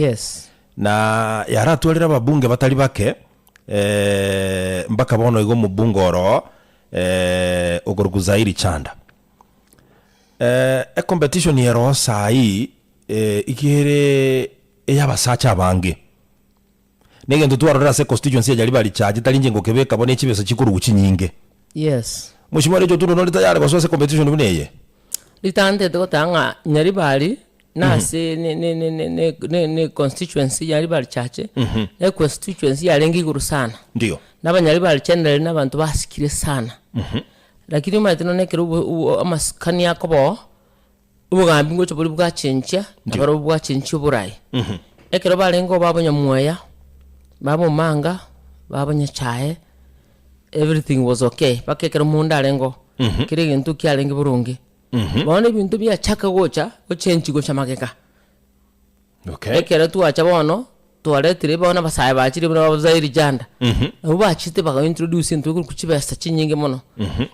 Yes. Na yaratwarire ababunge batari bake, mpaka bono iga omobunge oro okorokwa Zairi Chanda. Ecompetition ero saii iga ere eyabasacha abange. Na egento twarorire ase econstituency ya Nyaribari Chache tari inche ngokebeka bo ne chibesa chikorugwa chinyinge. Yes. Mheshimiwa Rachel Otundo nore tayari gosoa ase competition buna eye? Ritantete goteba ng'a Nyaribari nase ne- ne- ne- ne- ne- ne- ne constituency Nyaribari Chache, ne constituency yarenge igoro sana. Ndio. Na abanyaribari generally na abanto basikire sana. Lakini omanyete nonye ekero obo- obo amasikani akoba oo, Obogambi ngocha boria bwachenchia, na barobwo bwachenchia oboraai. Ekero barenge oo babonyamweya, babomanga, babonyachae, everything was okay, mpaka ekero omonde arenge oo, kera egento kiarenge boronge. Bono ebinto biachaka gocha, gochenchi gocha magega. Okay. Ekero twacha bono, twaretire bono abasae bachire buna babasairi janda, nabwo bachete baka introduce intwe korwa chibesa chinyinge mono,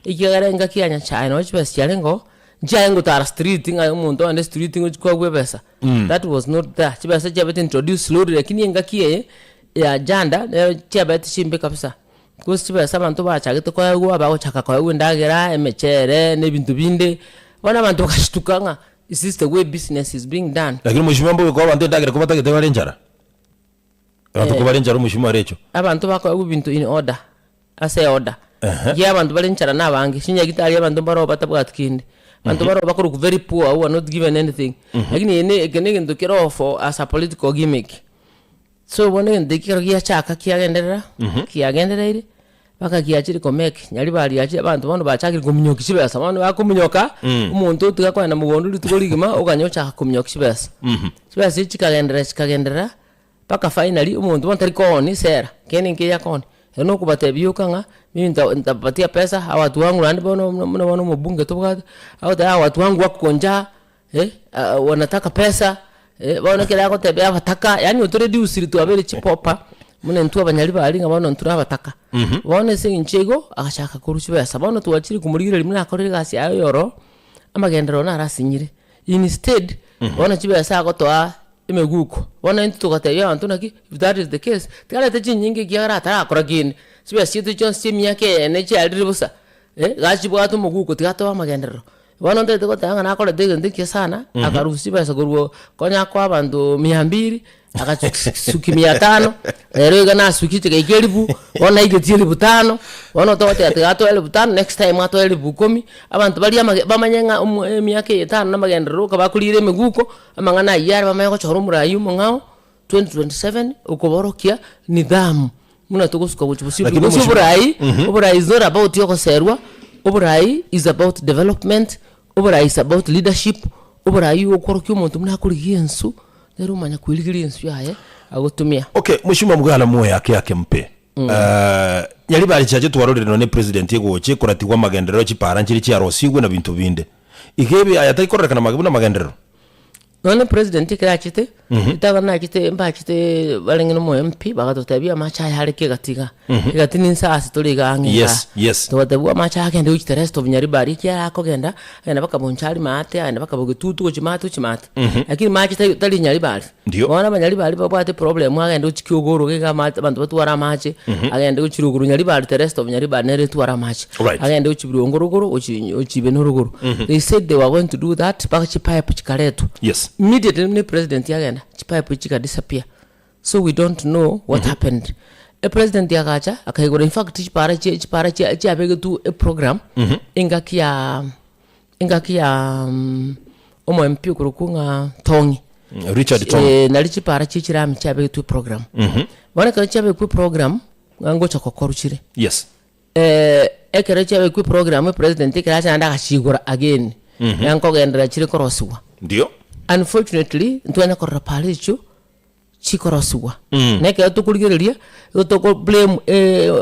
ekiagera engaki ya nyasaye nabo chibesa chiarenge oo, nchiarenge gotara street ng'a omonto ogende street ngochi koegwa ebesa, that was not there, chibesa chiabete introduced slowly lakini engaki eye ya janda nero chiabete chimbe kabisa, because chibesa abanto bachagete koegwa, bagochaka koegwa endagera, emechere, na ebinto binde, bono abanto bagashtuka ng'a Is this the way business is being done? Lakini mheshimiwa mbobe koa abanto endagera kobatagete bare enchara? Abanto kobare enchara omheshimiwa Recho. Abanto bakoegwa ebinto in order, ase eorder. Ehe. Ekiagera abanto bare enchara na abange, chinyagitari abanto mbaro batabwati kende. Abanto mbaro bakorokwa very poor who are not given anything. Lakini eye ne eke negento kere oo for as a political gimmick. So bono egento eki ekero giachaka kiagenderera, kiagendereire, mpaka giachire komake, nyaribari yachire abanto bono bachakire kominyokia chibesa, bono bakominyoka, omonto otiga kogenda mogondo rituko rigima, okanya ochaka kominyokia chibesa. Chibesa echi chikagenderera chikagenderera, mpaka finally, omonto bono tari koonia sera, kende nkeiyo akoonia. Ero nokobatebia rioka ng'a mimi nta ntapatia pesa, hawa watu wangu naende bono buna bono omobunge tobwate, agoteba hawa watu wangu wako njaa. wanataka pesa, bono ekero agotebia abataka, yaani otoreduciri twabeire chipopa, buna intwe abanyaribari ng'a bono intwe abataka. Bono ase eng'encho igo, agachaka korwa chibesa, bono twachire komorigereria buna akorire egasi yaye oyoro, amagenderero naro asinyire. Instead, bono chibesa agotoa emeguko, bono intwe togatebia abanto naki, if that is the case, tiga arete chinyinge ekiagera atarakora kende, chibesa chiaito chionsi chia emiaka eye chiarire bosa, gachibwate omoguko tiga atoe amagenderero. Bono ntagete goteba ng'a nakorete egento ekiya sana, akarusia chibesa korwa konya akoa abanto mia mbiri, agasukia mia tano, rero iga nasukia chigaika elifu, bono naigetie elifu tano, bono togoteba tiga atoe elifu tano, next time atoe elifu ikomi, abanto baria amage bamanye ng'a omo emiaka eye etano na amagenderero oka bakoriera emeguko, amang'ana ayio are bamanye gochora omorai omong'ao, 2027, okoborokia nidhamu, buna togosuka gochia bosio Lakini because omochie- oborai, oborai is not about ogoserwa, oborai is about development, oborai is about leadership, oborai okworokia omonto buna akorigia ensu, nere omanya kwerigeria ensu yaye agotumia. Okay, mheshimiwa Mugala moyo ake ake mpe. Eh, Nyaribari chiache twarorire nonye president egocha ekoratigwa amagenderero chipara nchire chiarosigwe na binto binde. Iga ebe aya tarikororekana mage buna amagenderero. Nonye president ekero achete, ritang'ani nachete mbachete barenge na omo MP bagatotebia amache aya are kegati iga, kegati ninse ase tore iga ang'e igaa. Yes, yes. Togatebiwa amache aya agende gochia the rest of Nyaribari ekiagera akogenda, agenda mpaka Bonchari maate, agenda mpaka Bogetutu gochia maate gochia maate. Lakini mache tari tari Nyaribari. Ndio. Bono abanyaribari babwate problem agende gochia Kiogoro iga amache abanto batware amache, agende gochia rogoro Nyaribari the rest of Nyaribari nere etware amache. Right. Agende gochia Birongo rogoro, gochia gochia Ibeno rogoro. They said they were going to do that mpaka chipipe chikaretwa. Yes. Immediately buna epresident yagenda, chipipe chika disappear. So we don't know what happened. Epresident agacha, akaigora in fact chipara chie chipara chia chiabegetwe eprogram, engaki ya engaki ya omo MP okorokwa ng'a Tong'i. Richard Tong'i. Eh, nari chipara chie chirami chiabegetwe eprogram. Bono ekero chiabekwa eprogram, ng'a ngocha gokorwa chire. Yes. Ekero chiabekwa eprogram epresident ekero acha naende agachigora again, ng'a nkogenderera chire korosigwa. Ndio. Unfortunately, ntwanya korora para echio chikorosigwa. Na ekero tokorigereria, igo toko blame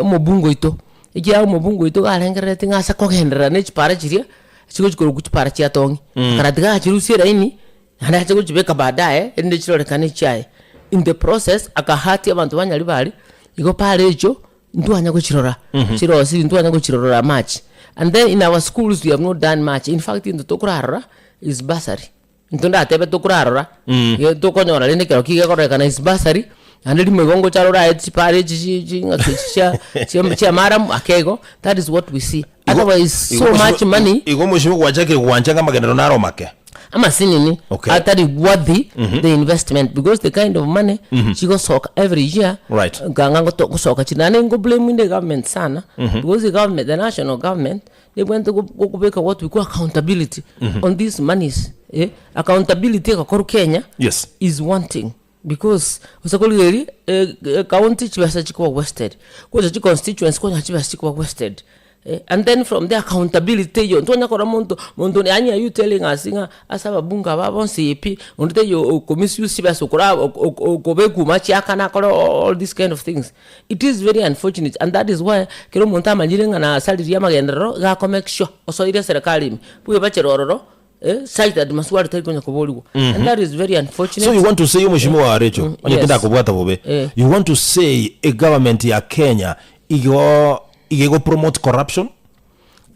omobunge oito, ekiagera omobunge oito iga arengerereti ng'a ase kogenderera na echipara chiria, chigochi korokwa chipara chia tong'i. Akaratiga agachirusia eraini, naende ache gochibeka baadaye, erinde chirorekane echiaye. In the process, akahati abanto ba Nyaribari, igo para echio, ntwanya gochirora, chirosiri ntwanya gochirorora much. And then in our schools we have not done much, in fact into tokorarora is bursary. Intwe ndatebe tokorarora, iga tokonyora rende ekero ki gekorekana is bursary, naende rimo igo ngocha aroro aye chipara echi chi chi ng'aki echi chia chia chia maramu ake igo, that is what we see. Otherwise so much money. Igo omosibwa gwachakire gwancha ng'a amagenderero naro make. Amasinini Okay. atari worthy the investment because the kind of money chigosoka every year Right. nkanga ngoto gosoka chire naende ngo blame inde government sana because the government the national government nebwenerete go- go- kobeka what we call accountability on these monies eh, accountability egokorwa Kenya Yes. is wanting because ase korigereria eh, eh, county chibesa chikoba wasted, gocha chiconstituency kwanyora chibesa chikoba wasted eh, and then from there accountability teiyo, ntwanya korora monto monto onde yaani are you telling us ng'a ase ababunge aba bonsi pi, onde taiyo okomisuse chibesa okora okobekwa machiakana akore all these kind of things. It is very unfortunate and that is why kera omonto amanyire ng'a nasaririe amagenderero iga ako make sure osoire eserekari ime, bwebachere ororo eh, such that maswali tari konya koborigwa and that is very unfortunate. So you want to say omweshimiwa Rachel, onye yes. tindakobwata bobe, Eh. you want to say egovernment ya Kenya igo iga ego promote corruption?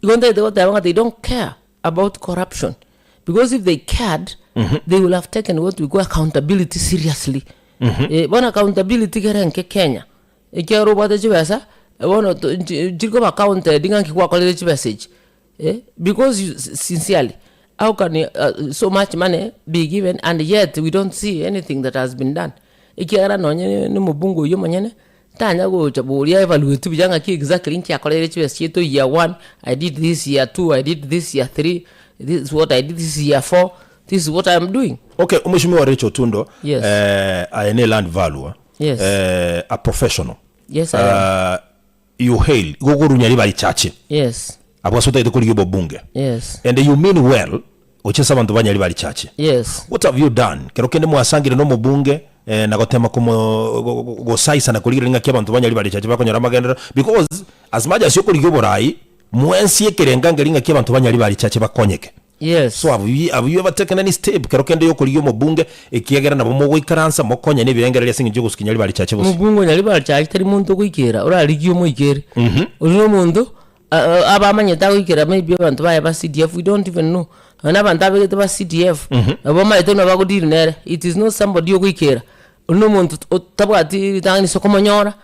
Igo ntagete goteba ng'a they don't care about corruption because if they cared they will have taken what we call accountability seriously. Eh, bono accountability kere enke Kenya, ekiagera obwate chibesa, bono to nchi nchiri koba counted ng'a nki gwakorire chibesa echi. Eh, because you sincerely how can uh, so much money be given and yet we don't see anything that has been done ekiagera nonye na omobunge oyio omonyene tanya gocha boria evaluate buya ng'aki exactly nki akoreire chibesa chiaito year one I did this, year two I did this, year three this is what I did, this is year four this is what I am doing. Okay, omweshimiwa Rachel Otundo, Yes. eh, aye ne land valuer, Yes. eh, a professional. Yes, I am. Uh, you hail igo okorunya ribaga richache Yes. abwo ase otagete korigia obobunge Yes. and you mean well gochia ase abanto ba nyaribari chache Yes. what have you done kero kende mwasangire na omobunge eh, na gotema komo go- go- gosaisa na korigereria ng'aki abanto ba nyaribari chache bakonyora amagenderero because as much as okorigia oborai mwensi ekerenga nkeri ng'aki abanto ba nyaribari chache bakonyeke Yes. So have you, have you ever taken any step kero kende yokorigia omobunge ekiagera nabo mogoikaransa mokonye na ebirengererio ase eng'encho yogosukia nyaribari chache bosio? Omobunge o nyaribari chache tari monto ogoikera orarigie omoikere. Oria na omonto abamanyete agoikera maybe abanto baye ba CDF we don't even know. Nonya na abanto abegete ba CDF nabo bamaete buna bagodeal nere. It is not somebody ogoikera. Oria na omonto otabwati ritang'ani ase okomonyora,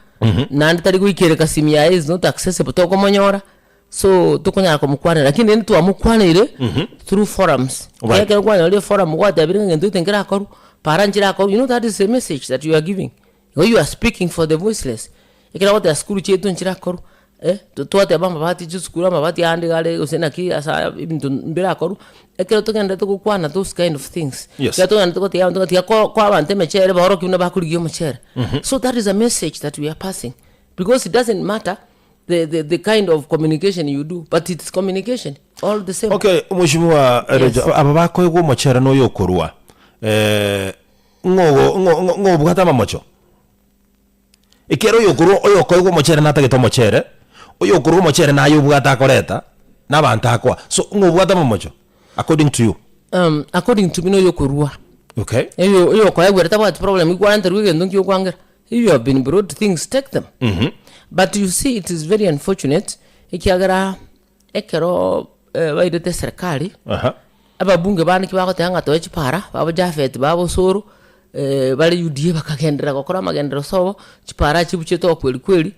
naende tari goikereka simu yaye is not accessible tokomonyora. So tokonyara komokwanera lakini rende twamokwaneire through forums. Right. Ekero kwanyorire eforum gwatebire ng'a egento gete nkerakorwa, para nchirakorwa, you know that is a message that you are giving. Igo you are speaking for the voiceless. Ekero ogoteba sukuru chiaito nchirakorwa, eh, twateba amabati chisukuru amabati ande iga are gose naki ase aya ebinto mbirakorwa, ekero togenderete gokwana those kind of things, Yes. ekero togenderete gotebia abanto ng'a tiga ko koa abanto emechere baorokie buna bakorigia omochere. So that is a message that we are passing because it doesn't matter the, the, the kind of communication you do but it's communication all the same. Okay, Mheshimiwa Yes. Rejo, aba bakoegwa omochere na oyo okorua eh, ng'ogo ng'o- ng'o- ng'obwate amamocho ekero oyo okorua oyo okoegwa omochere natagete omochere oyo okorua omochere naye obwate akoreta na abanto akoa so ng'obwate amamocho according to you Um, according to me noyo okorua okay oyo oyo okoegwa ere tabwati problem ikwarenterwa egento nki okwangera If you have been brought things take them but you see it is very unfortunate ekiagera ekero eh, bairete eserikari Aha. ababunge bande ki bagoteba ng'a toe chipara babo Japhet babo Osoro eh, bare UDA bakagenderera gokora amagenderero sobo chipara chibuchete okweri kweri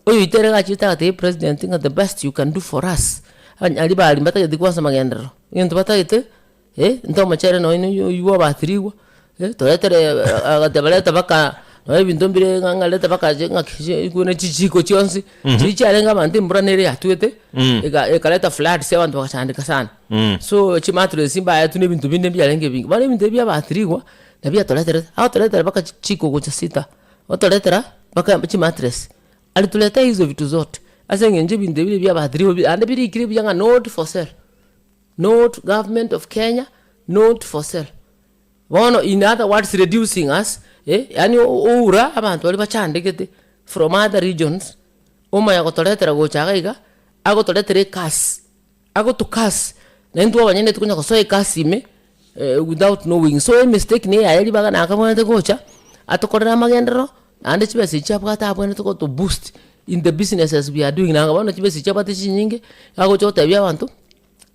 oyoito ere gachete agatebia president ng'a the best you can do for us abanyari baria mbatageti kwansa magenderero egento batagete Eh, into omochere nonya noyo oywo obatirigwa, eh, toretere agateba reta mpaka nonya ebinto mbire ng'a ng'a reta mpaka chi ng'aki chi buna chichiko chionsi, chiria chiarenge abanto embura nere yatwete, eka ekareta floods abanto bagachandeka sana. So chimattress mbaetwe na ebinto binde mbiarenge ebinge. Bono ebinto ebi biabatirigwa, nabio atoreterete, agotoretera mpaka chichiko gocha sita, otoretera mpaka chimattress, alituletea hizo vitu zote, ase eng'encho ebinto ebi biabatirigwa bi naende birikire buya ng'a not for sale. Not government of Kenya, not for sale. Bono in other words reducing us, eh, yaani oura abanto baria bachandegete from other regions, omanya gotoretera gocha iga iga, agotoretera ecurse, agoto curse, na intwe abanyene tokonya gosoa ecurse ime without knowing. So emistake na eyaye ribaga nakabwenerete gocha, atokorere amagenderero, naende chibesa echi abwate abwenerete goto boost in the businesses we are doing. Nanga bono chibesa echi abwate chinyinge, agocha gotebia abanto.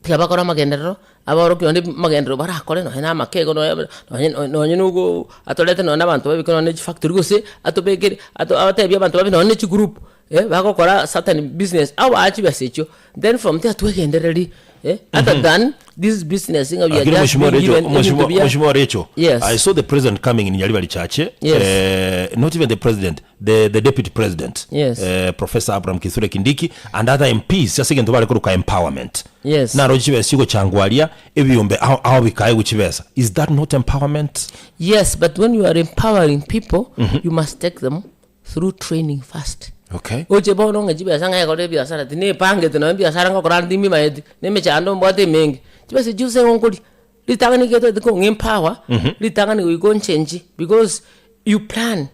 Tiga bakore amagenderero, abaorokia onde amagenderero barakore nonye na amake igo nonye nonye nonye na ogo atorete nonye na abanto babeke nonye na chifactory gose atobekere ato abatebie abanto babe nonye na chigroup eh, bagokora certain business abae chibesa echio, then from there twegendererie eh, other than this business ng'a we are Lakini just Mheshimiwa being Rachel, given ebinto Mheshimiwa bia Mheshimiwa Rachel, Yes. I saw the president coming in Nyaribari Church. Yes. Eh, not even the president, the, the deputy president. Yes. Eh, Professor Abraham Kithure Kindiki and other MPs ase egento bare koruka empowerment. Yes. Naro chibesa chigochangwaria ebiombe ao ao bikae gochibesa. Is that not empowerment? Yes, but when you are empowering people, you must take them through training first. Okay. Oche bono ng'a chibesa ng'a ekore ebiasara tinepangete nonye ebiasara ngokora ande timbimanyeti, na emechando mbwate emenge. Chibesa echio gose nkoria, ritang'ani getogete kong'a empower, ritang'ani goika onchenchi because you plan,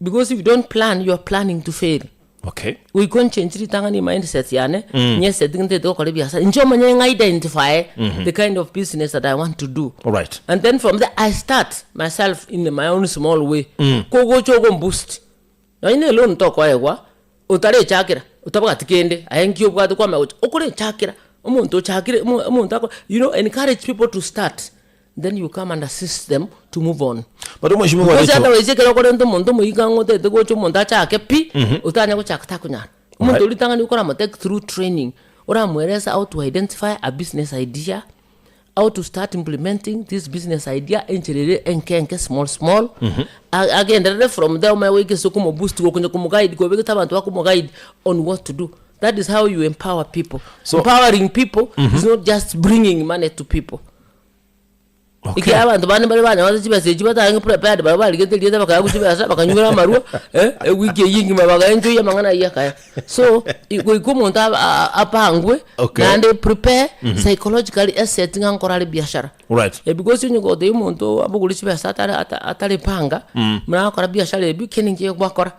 because if you don't plan you are planning to fail. Okay. Goika onchenchi ritang'ani emindset yane, nyeseti ntagete gokora ebiasara, inche omonyene ng'a identify the kind of business that I want to do. Alright. And then from there I start myself in my own small way. Kogocha ogomboost. Nonye na eloan tokoegwa, otarechakera, otabwati kende, aye nki obwate kwamanya gocha, okorechakera, omonto ochakire omo omonto ako you know encourage people to start, then you come and assist them to move on. But omweshimiwa Because Rachel, otherwise ekero okorenta omonto omoika ng'a otagete gocha omonto achake pi, otanya gochaka takonyara. Omonto Alright. oria ritang'ani okoramotake through training, oramoeresa how to identify a business idea, how to start implementing this business idea enchera ere enke enke small small A- agenderere from there omanye goika ase okomoboost gokonya komoguide kobegete abanto bakomoguide on what to do that is how you empower people So- empowering people is not just bringing money to people Okay. Ekiagera abanto bande mbare banyora chibesa echio batarenge prepared barabwo barigete erieta bakaya gochibesa bakanywera amarwa eh, ewiki eyio engima bagaenjoy amang'ana ayio akaya. So i- goika omonto aba- a- a- apangwe Okay. naende prepare psychologically eseti ng'a nkore are biashara. Alright. Eh, because onye gotebia omonto abogore chibesa atare ata- atarepanga, buna agokora biashara ebio kende nki gwakora.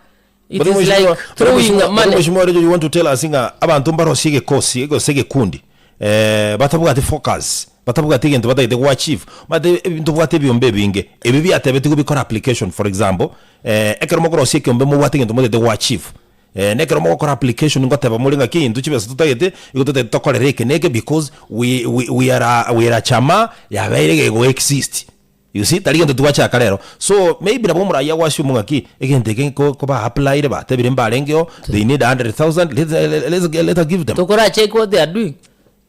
It But is Mheshimiwa- like throwing Mheshimiwa- money. Mheshimiwa Rachel, you want to tell us ng'a abanto mbarosie egekosi gose egekundi eh, batabwati focus batabwati egento batagete goachieve omanyete ebinto bwate ebiombe ebinge ebi biatebetigwe bikore application for example eh, ekero mokorosia ekiombe mobwate egento motagete goachieve eh, na ekero mogokora application ngoteba more ng'aki intwe chibesa totagete igo totagete tokorere eke na eke because we, we, we are a, we are a chama yabeire gegoexist You see, tari gento twachaka rero. So, maybe nabo omoraia agoassume ng'aki, egento eke nko ko ba applyire batebire mbarengeo, they need 100,000, let's, let's, let us give them. Tokora check what they are doing.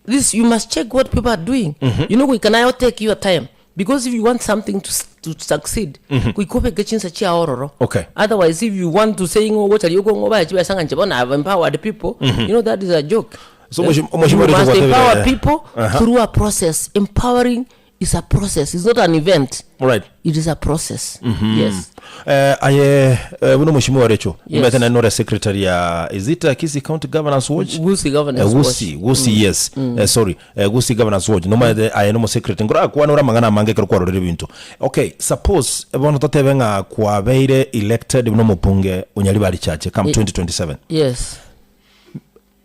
This you must check what people are doing. You know goika naye take your time because if you want something to, s- to succeed goika obeke chinsa chiao ororo. Okay. Otherwise if you want to say ng'o ogocha rioka ng'o obae chibesa ng'a inche bono I've empowered people, you know that is a joke. So, Eh, Mheshimiwa- Mheshimiwa you Rachel must gwatebire- empower people Aha. through a process. Empowering is a process it's not an event Alright. it is a process yes Eh, aye eh, buna omweshimiwa Rachel Yes. nimanyete naende nore secretary ya is it uh, Kisii County Governance Watch Gusii Governance Eh, Gusii, Gusii yes Eh, sorry eh, Gusii Governance Watch nomanyete aye nomo secretary nkorakwane ore amang'ana amange ekero kwarorire ebinto okay suppose eh, bono totebe ng'a kwabeire elected buna omobunge o Nyaribari Church come 2027 yes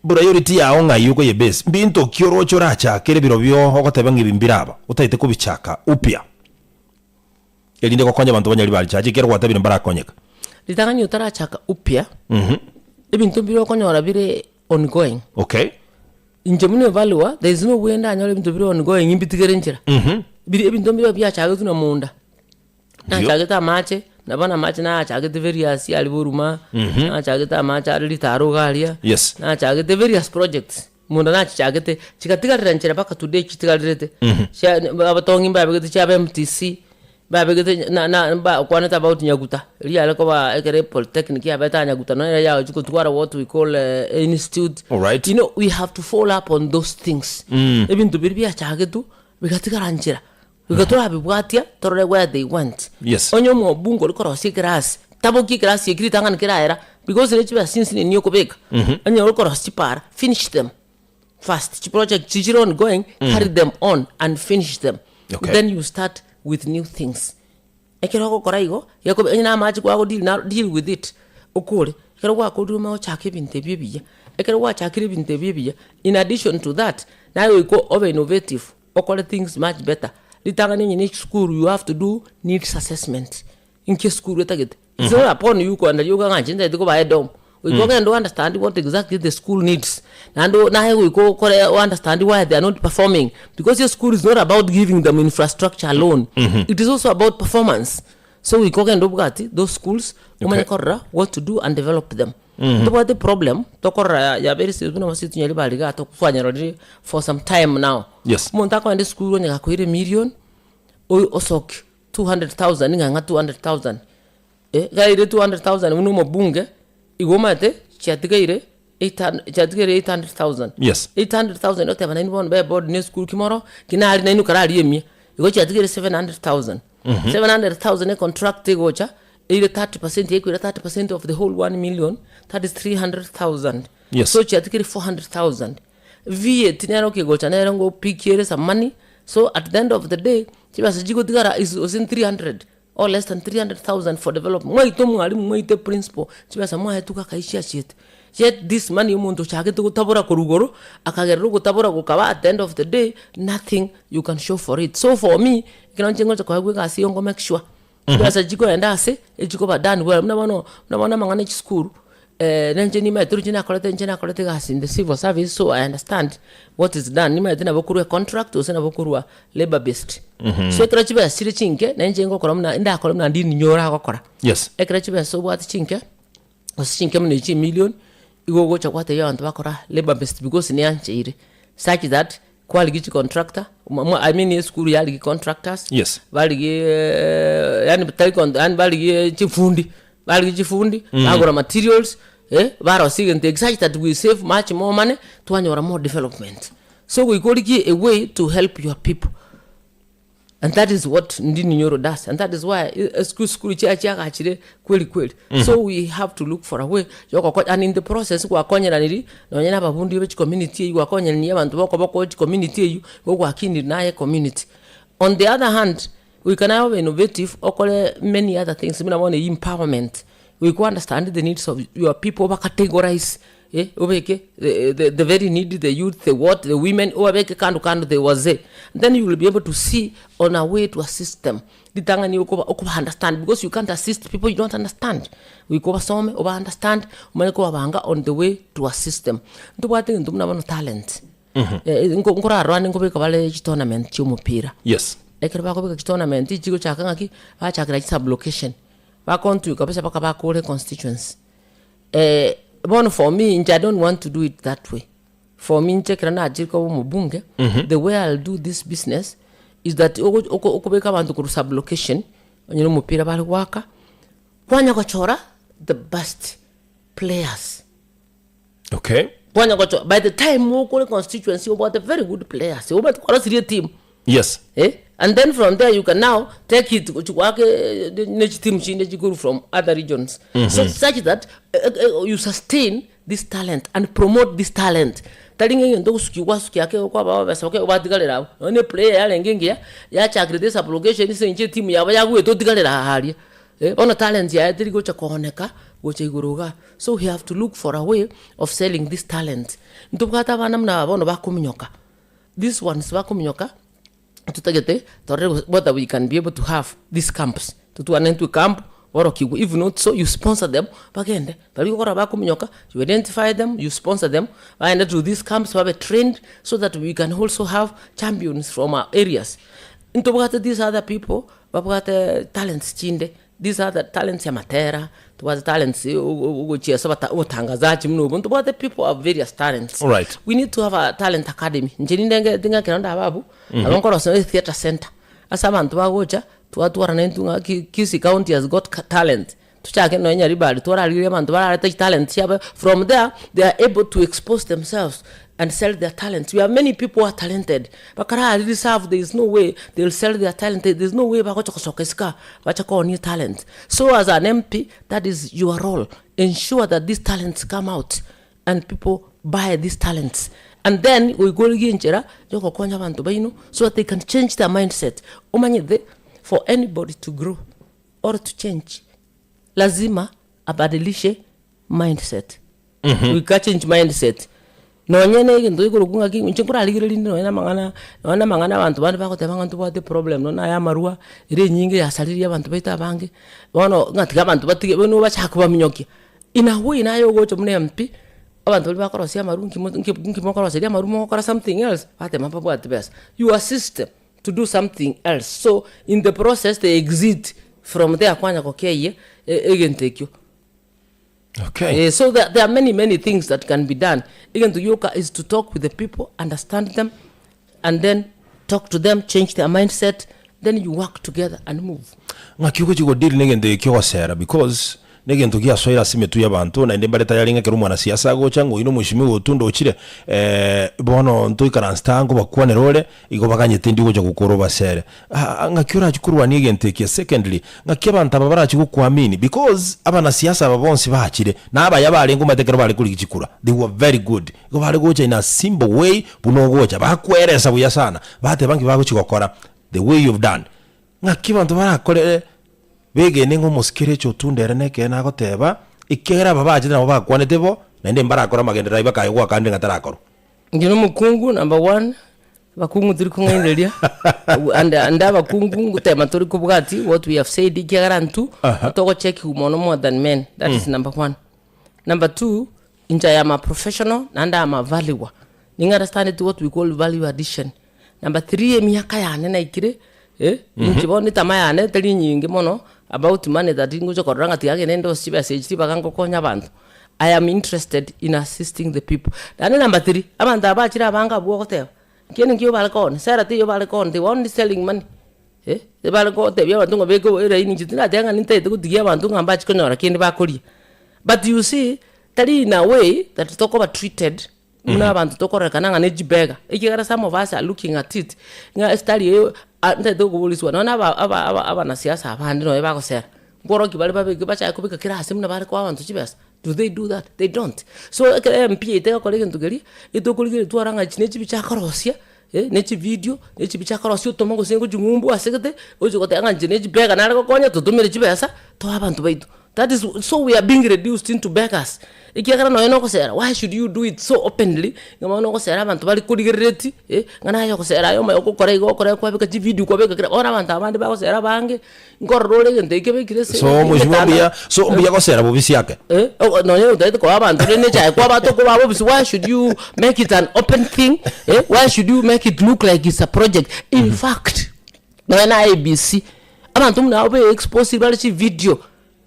Priority yao ng'ai okoye base? Mbinto ki oroche orachakere birobio ogoteba ng'a ebi mbire aba otagete kobichaka upya erinde gokonya abanto banyari bari chache ekiagera gwatabire mbarakonyeka? Ritang'ani otarachaka upya, ebinto mbire okonyora bire ongoing. Okay. Inche buna evalua, there is no way ndanyore ebinto bire ongoing mbitigere nchera. Bire ebinto mbire biachagetwe na munda. Nachagete amache, na bono amache nachagete various aria boruma, nachagete amache are ritaro iga aria, Yes. nachagete various projects, mono nachichagete, chigatigarera nchera mpaka today chitigarerete. Chia abatongi mbabegete chiaba MTC, babegete na na bakwanete about Nyaguta, riria yare koba ekere polytechnic yabete aa Nyaguta nonye ere yagochia kotwara what we call institute. Alright. You know, we have to follow up on those things. Ebinto biria biachagetwe, bigatigara nchera. Goika torabibwatia torore where they went. Yes. Onye omobunge oria korosia ekerasi, tabokia ekerasi eki ritang'ani keraera, because ne chibesa chinsinini niye okobeka. Onye okorosia chipara, finish them first. Chiproject chichire ongoing, carry them on and finish them. Okay. Then you start with new things. Ekero ogokora igo, gekobe onye na amache kwago deal naro, deal with it, okore. Ekero gwakorire omanye gochaka ebinto ebio ebiya. Ekero gwachakire ebinto ebio ebiya, in addition to that, naye goika obe innovative, okore things much better. Ritang'ani onye na esukuru you have to do needs assessment, inki esukuru etagete. It's not upon you kogenda rioka ng'a inche ntagete koba edom. Goika ogende o understand what exactly the school needs. Naende o naye goika okore o understand why they are not performing because eschool is not about giving them infrastructure alone, it is also about performance. So goika ogende obwati those schools omanye Okay. korora what to do and develop them. Ntobwate problem tokorora ya ya very serious buna abasibiti onye bari igaa twanyarorire for some time now. Yes. Omonto akogenda esukuru onye gakoira emillion, oyo osoke 200,000 ng'a ng'a 200,000 eh, gaire 200,000 buna omobunge, igo omanyete chiatigaire eight hun chiatigaire 800,000. Yes. 800,000 oteba nainwe bono be board na esukuru ki moro, ki nari nainwe kararie emia, igo chiatigaire 700,000. 700,000 econtract egocha, eire 30%, ekoira 30% of the whole 1 million, that is 300,000. Yes. So chiatigaire 400,000. VAT nero okegocha nere ngopikie ere some money, so at the end of the day, chibesa chigotigara is within 300 or less than 300,000 for development. Mwaita omwalimu, mwaite principal, chibesa mwaetwe kaka chiachiete. Yet this money omonto ochagete gotabora korwa igoro, akagerera ogotabora gokaba at the end of the day, nothing you can show for it. So for me, ekero inche ngocha koegwa egasi eye ngo make sure, chibesa chikoenda ase, echikoba done well. Buna bono, buna bono amang'ana ya chisukuru, nenche nimaete roche nakorete inche nakorete egasi in the civil service so I understand what is done. Nimaete nabo korwa econtract gose nabo korwa labour based. So ekero chibesa chire chinke, nenche ngokora buna ndakore buna ndini ninyore agokora. Yes. Ekero chibesa obwate chinke, gose chinke buna echi chimillion, igo ogocha gwatebia abanto bakora labour based because niancheire such that kwarigia chicontractor, mwa mwa I mean esukuru yarigia contractors, Yes. barigie yaani tari con yaani barigie chifundi, barigie chifundi, bagora materials, eh, barosia egento eki such that we save much more money, twanyora more development. So goika origie a way to help your people. And that is what Ndini Nyoro does and that is why esukuru sukuru chia chiagachire kweli kweli. So we have to look for a way yogoko and in the process gwakonyeraniri nonye na ababundi be chicommunity eywo gwakonyerania abanto bokoboko chicommunity eywo igo gwakinire naye ecommunity. On the other hand, goika naye obe innovative okore many other things buna bono eywo empowerment, goika o understand the needs of your people obacategorize eh, obeke the, the, the very needy, the youth, the what, the women, obabeke kando kando, the wazee. Then you will be able to see on a way to assist them. Ritang'ani okoba okoba understand because you can't assist people you don't understand. Goika obasome, oba understand, omanye kobabanga on the way to assist them. Ntobwate egento buna bono talent. Eh, nko nkorarora nkobeka bare chitournament chia omopira. Yes. Ekero bakobeka chitournament chigochaka ng'aki, bachakera chisublocation, bakontwe kabisa mpaka bakore constituency. Eh, bono for me inche I don't want to do it that way. For me inche ekero nachire koba omobunge, the way I'll do this business is that ogo- oko- okobeka abanto korwa sublocation, onye na omopira bare goaka, kwanya gochora the best players. Okay. Kwanya gochora, by the time okore constituency obwate very good players, omanyete kwarosirie etimu. Yes. Eh? And then from there you can now take it gochi goaka ne chiteam chinde chikoru from other regions. So such that eh, eh, you sustain this talent and promote this talent. Tari ng'a egento ogosukia gwasukia ake kwabaa besa bake obatigarera abwo. Nonya ne player yarenge engiya, yachakire this application ase eng'encho etimu yabo yagoeta otigarera aa aria. Eh, bono talent yaye teri gocha kooneka gocha igoro igaa. So we have to look for a way of selling this talent. Ntobwate abana buna aba bono bakominyoka. These ones bakominyoka, totagete torore gose whether we can be able to have these camps, totwane intwe camp borokigwe, if not so you sponsor them bagende, baria okora bakominyoka you identify them, you sponsor them, bagende to these camps babe trained so that we can also have champions from our areas. Ntobwate these other people babwate talents chinde, These are the talents ya amatera, tobwate talents ogochiesa obota obotangazaji buna obo, ntobwate people of various talents. Alright. We need to have a talent academy. Inche ninde ng'ake ekero ndabe abwo, nabo nkorosia theatre centre, ase abanto bagocha, twatwarana intwe ng'a ki Kisii county has got talent, tochake nonye Nyaribari twararigereria abanto bararete chitalent chiabo, from there, they are able to expose themselves and sell their talents. We have many people who are talented, bakara reserve there is no way they will sell their talent, there is no way bagocha gosoka isiko aa bache koonia talent. So as an MP, that is your role, ensure that these talents come out and people buy these talents. And then goika origie enchera ya ogokonya abanto baino so that they can change their mindset. Omanyete for anybody to grow or to change, lazima abadilishe mindset. Goika change mindset. Nonye na egento gekorokwa ng'aki inche nkorarigereria rinde nonye na amang'ana, nonye na amang'ana abanto bande bagoteba ng'a ntobwate problem nonye na aya amarwa, ere enyinge yasaririe abanto baito abange, bono ng'a tiga abanto batige bono bachake kobaminyokia. In a way naye ogocha buna MP, abanto baria bakorosia amaru nki mo nki nki mokoroseria amaru mogokora something else, bateba mbabwati besa. You assist them to do something else so in the process they exit from there kwanya gokeyia egento ekio. Okay. Eh, so there, there are many many things that can be done. Egento gioka is to talk with the people, understand them and then talk to them, change their mindset, then you work together and move. Ng'aki ogochia go deal negento eke ki'ogosera because negento giasoire ase emetwe y'abanto naende mbare tayari ng'a ekero omwanasiasa agocha ng'a oyio nomoshimiwa otunda ochire bono ntoikaransete aa nkobakwanera ore igo baganyete ndi ogocha gokora obasere. Ng'aki orachie korwania egento eke? Secondly, ng'aki abanto aba barachie gokuamini because abanasiasa aba bonsi bachire na abaya barenge omanyete ekero bare korigia chikura they were very good igo bare gocha in a simple way buna ogocha bakoeresa buya sana bateba nki bagochi gokora the way you've done. Ng'aki abanto barakorere begene ng'a omosike Rachel Otundo ere nekeene agoteba ekiagera aba bachete nabo bakwanete bo naende mbarakore amagenderero ayio bakaye goakande ng'a tarakorwa. Inche na omokungu number one, abakungu tori kong'ainereria and ande abakungu ngotema tori kobwati what we have said ekiagera intwe togochekiwa mono more than men that is number one. Number two, inche I am a professional naende I am a valuer, ning'a understandeti what we call value addition. Number three emiaka yane naikire eh, inche bono etama yane teri enyinge mono about money that ngocha korora ng'a tiga ngende ndose chibesa echi ribaga ngokonya abanto. I am interested in assisting the people. Naende number three, abanto aba bachire abange abwo ogoteba, nkieni nki obare koonia, sera teiyo bare koonia, they were only selling money eh, ebare gotebia abanto ng'a beka eraini inche tindateba ng'a nintagete gotigia abanto ng'a mbachi konyora kende bakoria. But you see, tari in a way that tokoba treated buna abanto tokororekana ng'a ne chibega, ekiagera some of us are looking at it, ng'a esitari eye ah ntagete gokoboria nonye na aba aba aba abanasiasa abande nonye bagosera, nkorokia bare babeke bachake kobeka kera ase buna bare koa abanto chibesa, do they do that? They don't. So ekero MP yaito egokora egento keria, etokorigereria twara ng'a echi ne chibicha akorosia, eh, ne chividio, ne chibicha akorosia otoma gose ngochia ng'umbu asegete, oche goteba ng'a inche ne chibega nare gokonya totomere chibesa, toe abanto baito. That is so we are being reduced into beggars ekiagera nonye na ogosera why should you do it so openly ng'a bono ogosera abanto bare korigereretie eh, ng'a naye ogosera aye omanye gokora iga okora iga kwabeka chividio kwabeka kera bono abanto abande bagosera abange nkorora ore egento ekio kebekire ase So mheshimiwa emetandao mbuya so mbuya gosera bobisi ake. Eh, ogo nonye otagete koa abanto rende echae kwabata okobaa bobisi why should you make it an open thing eh, why should you make it look like it's a project in fact Nonya na IEBC, abanto buna abwo be exposed bare chividio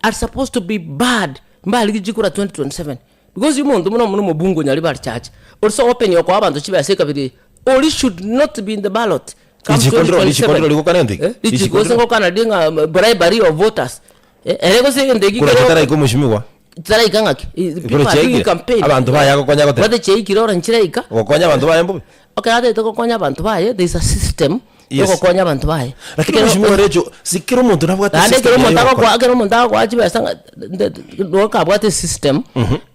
are supposed to be barred mbarigie chikura 2027 because omonto buna buna omobunge onyari barichache ore so open okoa abanto chibesa ekabira eye oria should not be in the ballot come Richiko ndiro- 2027. richiko ndiro rigokana ntiki? Eh, richiko Richiko gose ndiro- ngokana rire ng'a bribery of voters Eh, ere gose egento eki Kura kero- chitaraika omweshimiwa. chitaraika ng'aki Eh, Kura people are doing chiaikire. campaign. Abanto baye agokonya goteba. Bate chiaikire ore nchiraika Ogokonya abanto baye mbobe. Ekero atagete gokonya abanto baye, there is a system Yes. yogokonya abanto baye. Lakini Ekero- mheshimiwa Rachel, si kera omonto nabwate Naende system ekero yaye omonto yogokora. agokoa ekero omonto agokoa chibesa ng'a nde- nde- noka abwate esystem,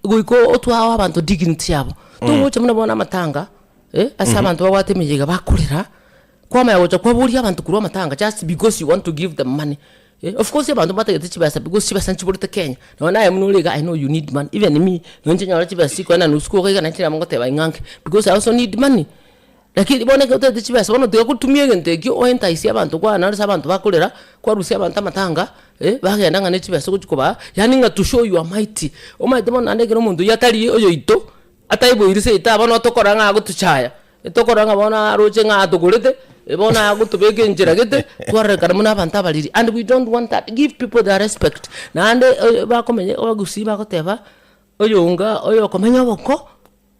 goika otwae abanto dignity yabo. Togocha buna bono amatanga, eh, ase abanto babwate emeyega bakorera, kwamanya gocha kwaboria abanto korwa amatanga just because you want to give them money. Eh, of course abanto mbatagete chibesa because chibesa nchiborete Kenya, nonya naye buna ore iga I know you need money, even me, nonye inche nyore chibesa chikoenda nusu koka iga nainche nabo ngoteba ing'anke, because I also need money. Lakini bono ekero otagete chibesa bono tiga gotumia egento ekio oentice abanto kwana ase abanto bakorera, kwarusia abanto amatanga, eh, bagenda ng'a ne chibesa ogochi kobaa, yaani ng'a to show your mighty. Omanyete bono naende ekero omonto oyio atari oyoito, ataiboiri seito aa bono tokora ng'a agotochaya, tokorora ng'a bono aroche ng'a atogorete, bono agotobeka enchera gete, twarorekana buna abanto abariri and we don't want that, give people their respect. Naende bakomenya abagusii bagoteba, oyonga oyokomenya oboko,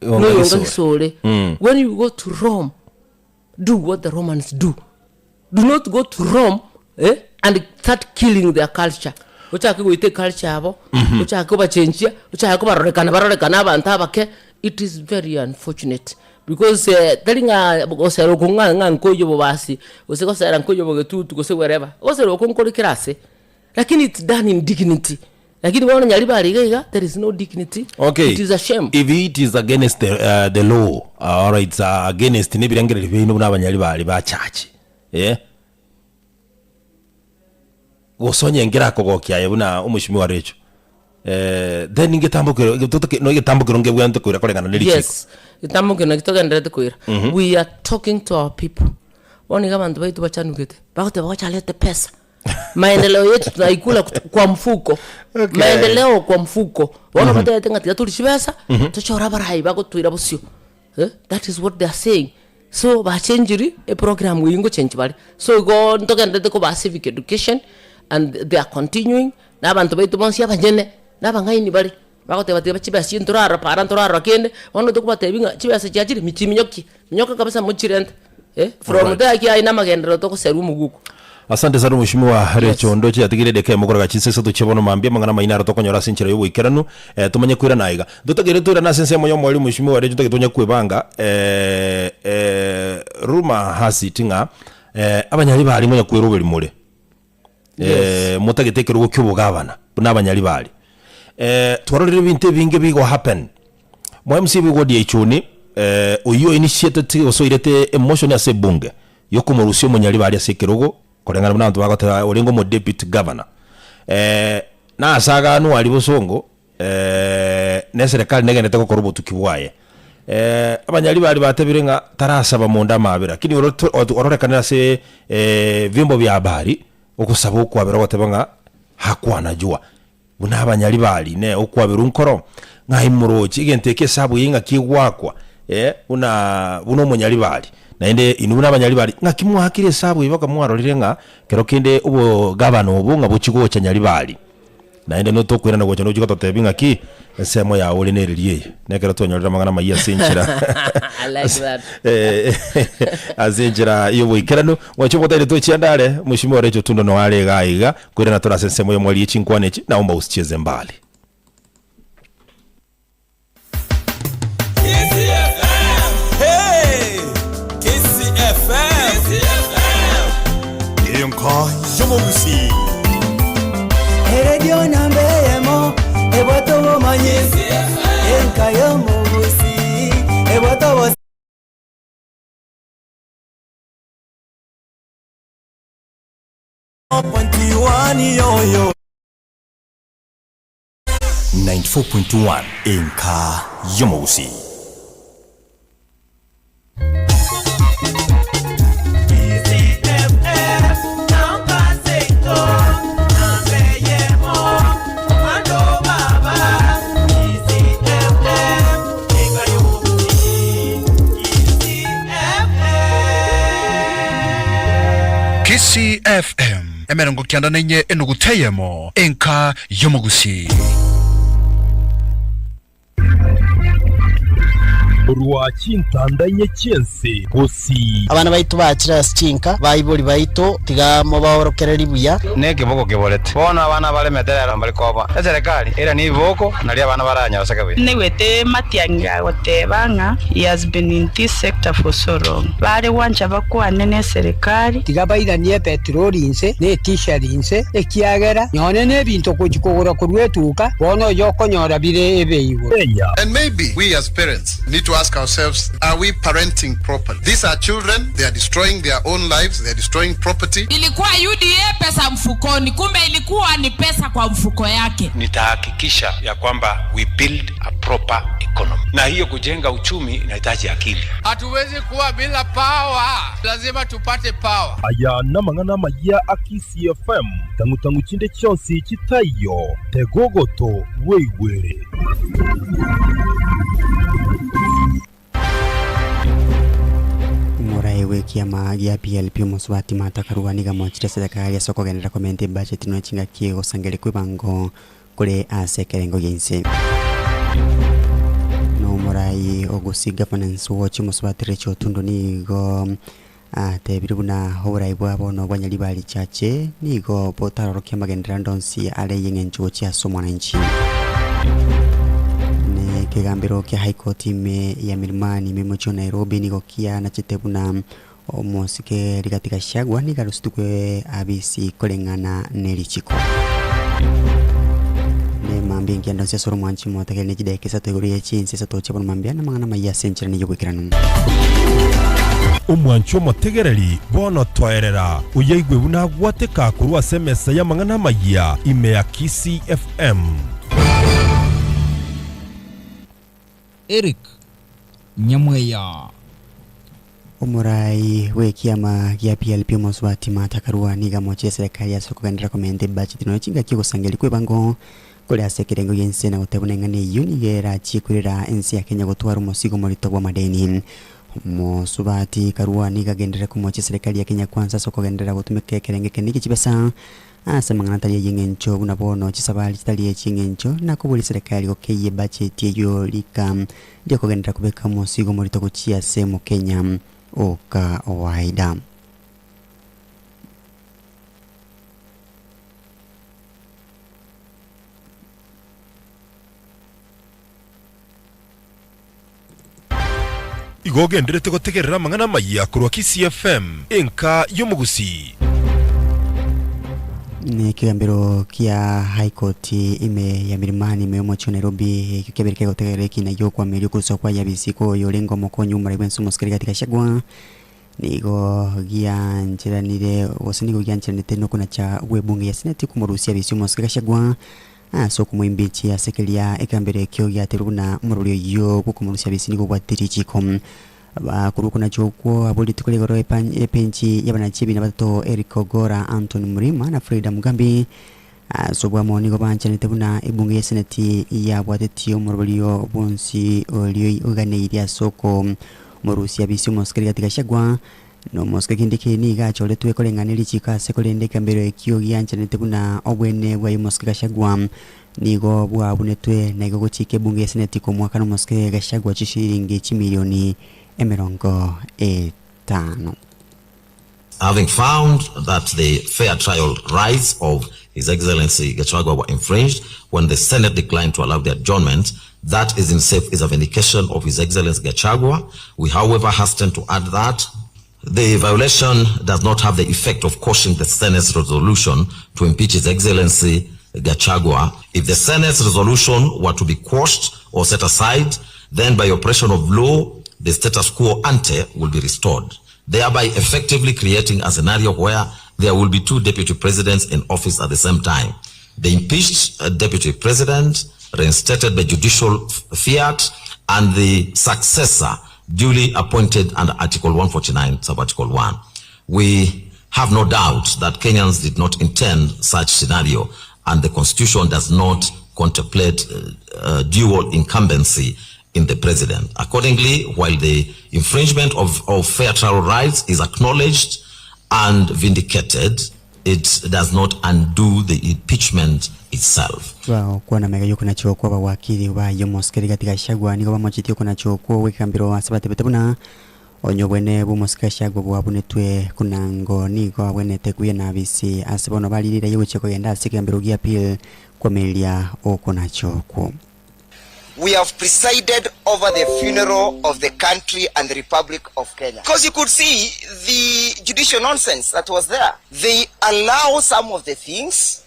Oyonga noyonga gisore. gisore. When you go to Rome, do what the Romans do. Do not go to Rome eh, and start killing their culture. Ochake goita eculture yabo, ochake kobachenchia, ochake kobarorekana barorekane abanto abake, it is very unfortunate because eh, tari ng'a gosera oko ng'a ng'a nkoiyo bobasi, gose gosera nkoiyo bogetutu gose wherever, gosera oko nkore kera ase, lakini it's done in dignity. Lakini bono nyaribari iga iga, there is no dignity, Okay. it is a shame. If it is against the, uh, the law uh, or it's uh, against nebirengererio biaino buna abanyaribari ba church eh? Gose onye nkerakogokia aye buna omweshimiwa Rachel eh, then ngetambokero getotoke no egetambokero ngebwenerete koira koreng'ana ne richiko. Yes, egetambo ekio nakio togendererete koira. We are talking to our people. Bono iga abanto baito bachanugete, bagoteba gocha arete pesa. Maendeleo yetu tunaikula kwa mfuko. Okay. Maendeleo kwa mfuko. Bono batebete ng'a tiga torie chibesa, tochore abarai bagotoira bosio. Eh, that is what they are saying. So bachenchiri eprogram eywo ngochenchi bare. So igo ntogenderete kobaa civic education and they are continuing, na abanto baito bonsi abanyene, na abang'aini bare, bagoteba tiga chibesa chiaito ntorarora para ntorarora kende, bono tokobatebia ng'a chibesa chiachire michiminyokie, minyoka kabisa mochirente eh, from Alright. there kiaye na amagenderero togoserwa omoguko. Asante sana Mheshimiwa Yes. Rachel Ndoche yatigire edeka emo korega chinsa isato chia bono mambia amang'ana maino aro tokonyora ase enchera y'oboikeranu eh, tomanye koirana aiga. Ntotagere toirane ase ensemo y'omoerio Mheshimiwa Rachel ntagete onye kwebanga eh, eh, rumour has it ng'a eh, abanyari baria ngonya kweroberi more eh, motagete ekerogo kia obogabana buna abanyari baria eh, twarorire ebinto ebinge bigo happen mwa MCA bwe ward ya Ichuni eh, oyio initiated gose oirete emotion ase ebunge yokomorusia omonyari baria ase ekerogo koreng'ana buna abanto bagoteba orenge omo deputy governor eh, nase aganwa aria bosongo eh, na eserekari negenderete gokora obotuki bwaye eh, abanyari baria batebire ng'a tarasaba monda amabera lakini oro ororekanire ase vyombo bia habari ogosaba okwabera ogoteba ng'a hakwanajua. Buna abanyari baria, ne okwaberwa nkoro, ng'ai moroche egento eke esabu eye ng'aki egoakwa, eh, buna buna omonyaribari. Naende inwe buna abanyaribari, ng'aki mwaakire esabu eye baka mwarorire ng'a kero kende obogavana obo ng'a bochie gocha nyaribari. Naende notokoirana gocha nochie gototebia ng'aki ensemo yao ore nereri eye. Nekero twanyorire amang'ana amayia ase enchera I like that. Eh, ase enchera y'oboikeranu. Mwanche obotaire tochianda are, Mheshimiwa Rachel Otundo noyo are igaa iga, koirana tore ase ensemo y'omweri ye chinkwana echi, naomba usicheze mbali. Enka y'omogusii. Eredio namba eyemo ebwate obomanyi enka y'omogusii ebwate obo. 94.1 Enka y'omogusii. Kisii FM, emerongo kianda na inye enuguta eyemo, enka y'omogusii. Korwa chintanda inye chi'ense gusii. Abana baito bachire ase chinka, baibori baito tiga mobaorokererie buya. Nekeboko keborete. Bono abana baremete rero mbari koba eserekari ere nibiboko nario abana baranyoseke buya. Naigwete Matiang'i agoteba ng'a he has been in this sector for so long. Bare gwancha bakwane neserekari. Tiga bairanie epetroli inse, na etisheri inse, ekiagera nonya nebinto gochia kogora korwa etuka, bono oyo okonyora bire ebe igoro. And maybe we as parents need to ask ourselves, are we parenting properly? These are children, they are destroying their own lives, they are destroying property. Ilikuwa UDA pesa mfukoni, kumbe ilikuwa ni pesa kwa mfuko yake. Nitahakikisha ya kwamba we build a proper economy, na hiyo kujenga uchumi inahitaji akili. Hatuwezi kuwa bila power, lazima tupate power. Aya namang'ana amayia a Kisii FM, tang'u-tang'u chinde chionsi chitaiyo, tega ogoto bweigwere. Omorai bw'ekiama gia PLP Omosubati Martha Karua nigo amochire eserekari ase okogenderera komenta ebudget nonya chingaki egosangereria kw'ebango kore ase ekerengo gia inse. Na omorai o Gusii Governance Watch Omosubati Rachel Otundo nigo atebire buna oborai bwa bono bwa Nyaribari Chache nigo botarorokia amagenderero ande onsi are y'eng'encho gochia ase omwananchi. Ne ekegambero kia High Court ime ya Milimani ime mochie o Nairobi nigo kianachete buna omosike Rigathi Gachagua nigo arusetigwe abisi koreng'ana ne richiko. Ne mambia engiya ndonsi ase oromwanchi motegerere ne chidaeka isato igoro ye chinsa isato chia bono mambia namang'ana amaya ase enchera neyio oboikeranu. Omwanchi omotegereri, bono toerera, oyaigwe buna agwateka korwa ase emesa y'amang'ana amayia ime ya Kisii FM. Eric Nyamweya. Omorai bw'ekiama gia PLP Omosubati Martha Karua nigo amochire eserekari ase okogenderera komenta ebudget nonya chingaki ogosangereria kw'ebango kore ase ekerengo gi'ense na goteba buna eng'ana eyio nigo erachie koirera ense ya Kenya gotwara omosigo omorito bw'amadeni. Omosubati Karua nigo agenderere komochia eserekari ya Kenya kwansa ase okogenderera gotumeka ekerengo eke niki chibesa ase amang'ana atari ay'eng'encho buna bono chisabari chitari echi'eng'encho na koboria eserekari gokeyia ebudget eyio rika riokogenderera kobeka omosigo omorito gochia ase Omokenya o kawaida. Igo ogenderete gotegerera amang'ana amayia korwa Kisii FM, enka y'omogusii. Nekegambero kia High Court ime ya Milimani ime y'omochie o Nairobi ekio kiabeire kegotegerera ekina gi'okoameria okorusia kwa Yabisi kwa oyo orenge omokonyi bw'omorai bw'ense omosikari Rigathi Gachagua nigo giancheranire gose nigo giancheranete nokonacha gw'ebunge ya Seneti komorusia Yabisi omosike Gachagua Ase okomoimbichia ase keria ekambero ekio giaterwe buna omorwori oyio bw'okomorusia bisi nigo obwatete richiiko. Bakorwa okonacha okwo abwo rituko rigoro epenchi y'abanachi ebina batato Eric Ogora, Anthony Mrima na Frida Mugambi ase obwamo nigo banchanete buna ebunge ya seneti yabwatetie omoroberio bwonsi oria oiganeirie ase okomorusia bisi omosikari gati Gachagua Nomosike Kindiki nigo achoretwe koreng'ana nerichiko ase korende ekembero ekio gianchanete buna obwene bwa Omosike Gachagua nigo bwabunetwe na igo gochika ebunge ya seneti komoakana Omosike Gachagua chishilingi chimilioni 50. Having found that the fair trial rights of His Excellency Gachagua were infringed when the Senate declined to allow the adjournment, that is in itself is a vindication of His Excellency Gachagua. We, however, hasten to add that the violation does not have the effect of quashing the Senate's resolution to impeach His Excellency Gachagua. If the Senate's resolution were to be quashed or set aside, then by operation of law, the status quo ante will be restored, thereby effectively creating a scenario where there will be two deputy presidents in office at the same time. The impeached deputy president, reinstated by judicial fiat, and the successor duly appointed under Article 149, Sub-Article 1. We have no doubt that Kenyans did not intend such scenario, and the Constitution does not contemplate dual incumbency in the president. Accordingly, while the infringement of fair trial rights is acknowledged and vindicated, it does not undo the impeachment itself. Bagokwana magega y'okonacha okwo abawakili baye omosike Rigathi Gachagua nigo bamochetie okonacha okwo gw'ekegambero ase batebete buna onye obwene bw'omosike Gachagua bwabunetwe kunango nigo abwenete kwiyena abisi ase bono baririre aye gochia kogenda ase ekegambero gi'appeal koamereria okonacha okwo. We have presided over the funeral of the country and the Republic of Kenya. Because you could see the judicial nonsense that was there. They allow some of the things.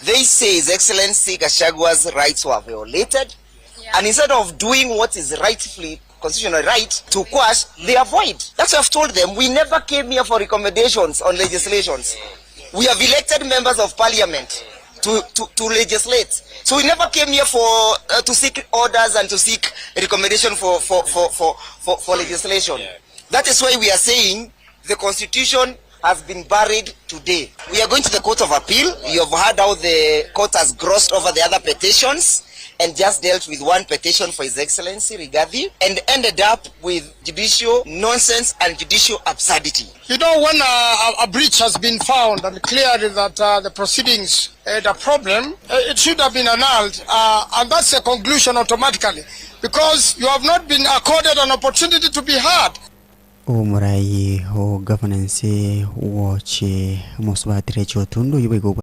They say His Excellency Gachagua's rights were violated. Yeah. And instead of doing what is rightfully constitutional right to quash, they avoid. That's why I've told them we never came here for recommendations on legislations. We have elected members of parliament to, to, to legislate. So we never came here for to seek orders and to seek recommendation for, for, for, for, for, for legislation. That is why we are saying the constitution has been buried today. We are going to the Court of Appeal. You have heard how the court has grossed over the other petitions and just dealt with one petition for His Excellency Rigathi and ended up with judicial nonsense and judicial absurdity. You know, when a, a, a breach has been found and clearly that the proceedings had a problem, it should have been annulled, and that's a conclusion automatically, because you have not been accorded an opportunity to be heard. Omorai o Governance Watch Mosubati Rachel Otundu oyio boigo.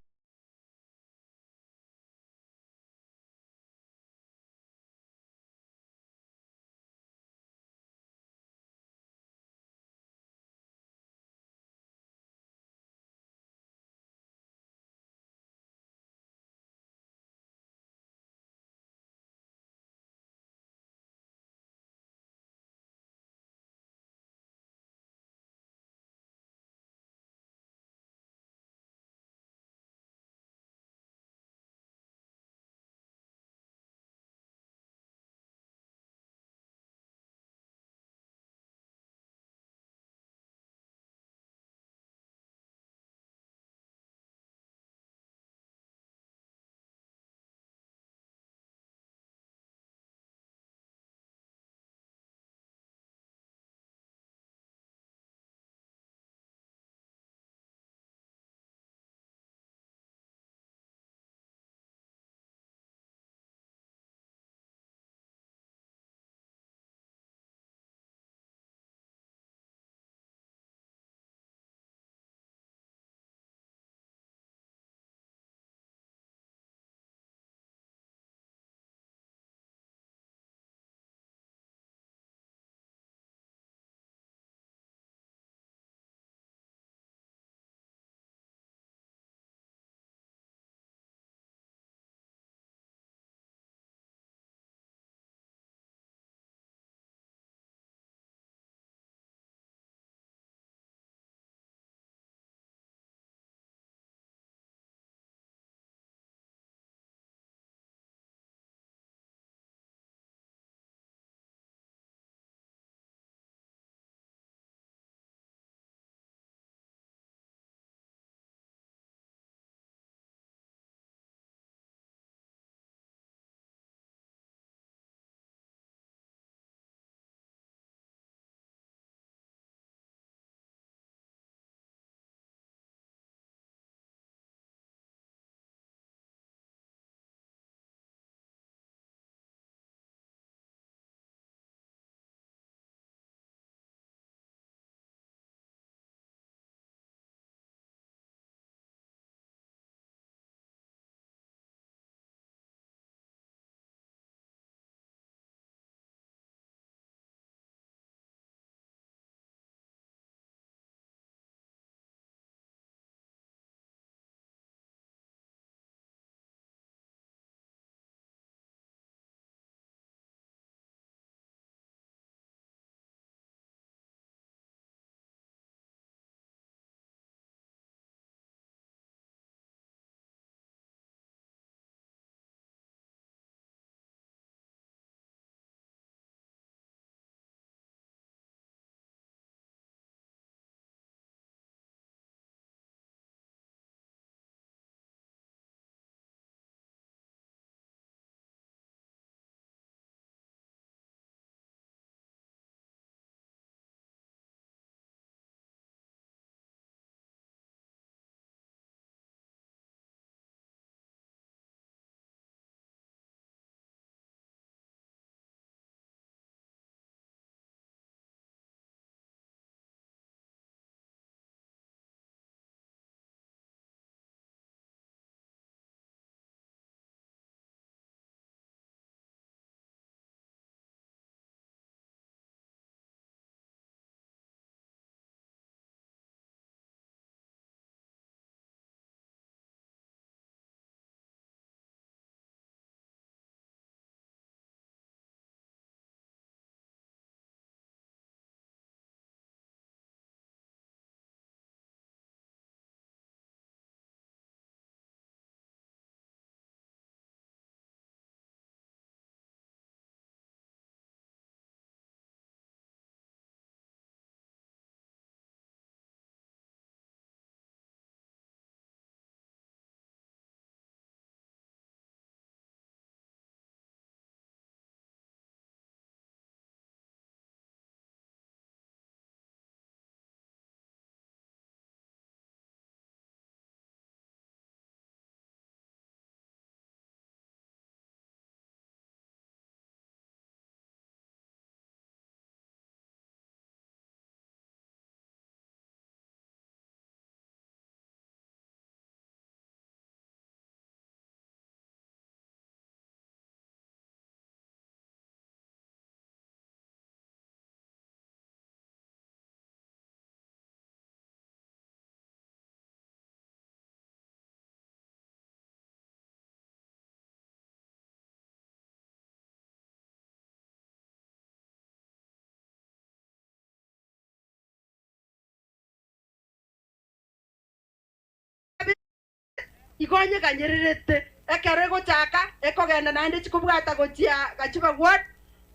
Igo onyeganyererete, ekero egochaka ekogenda naende chikobwata gochia Gachuba Ward,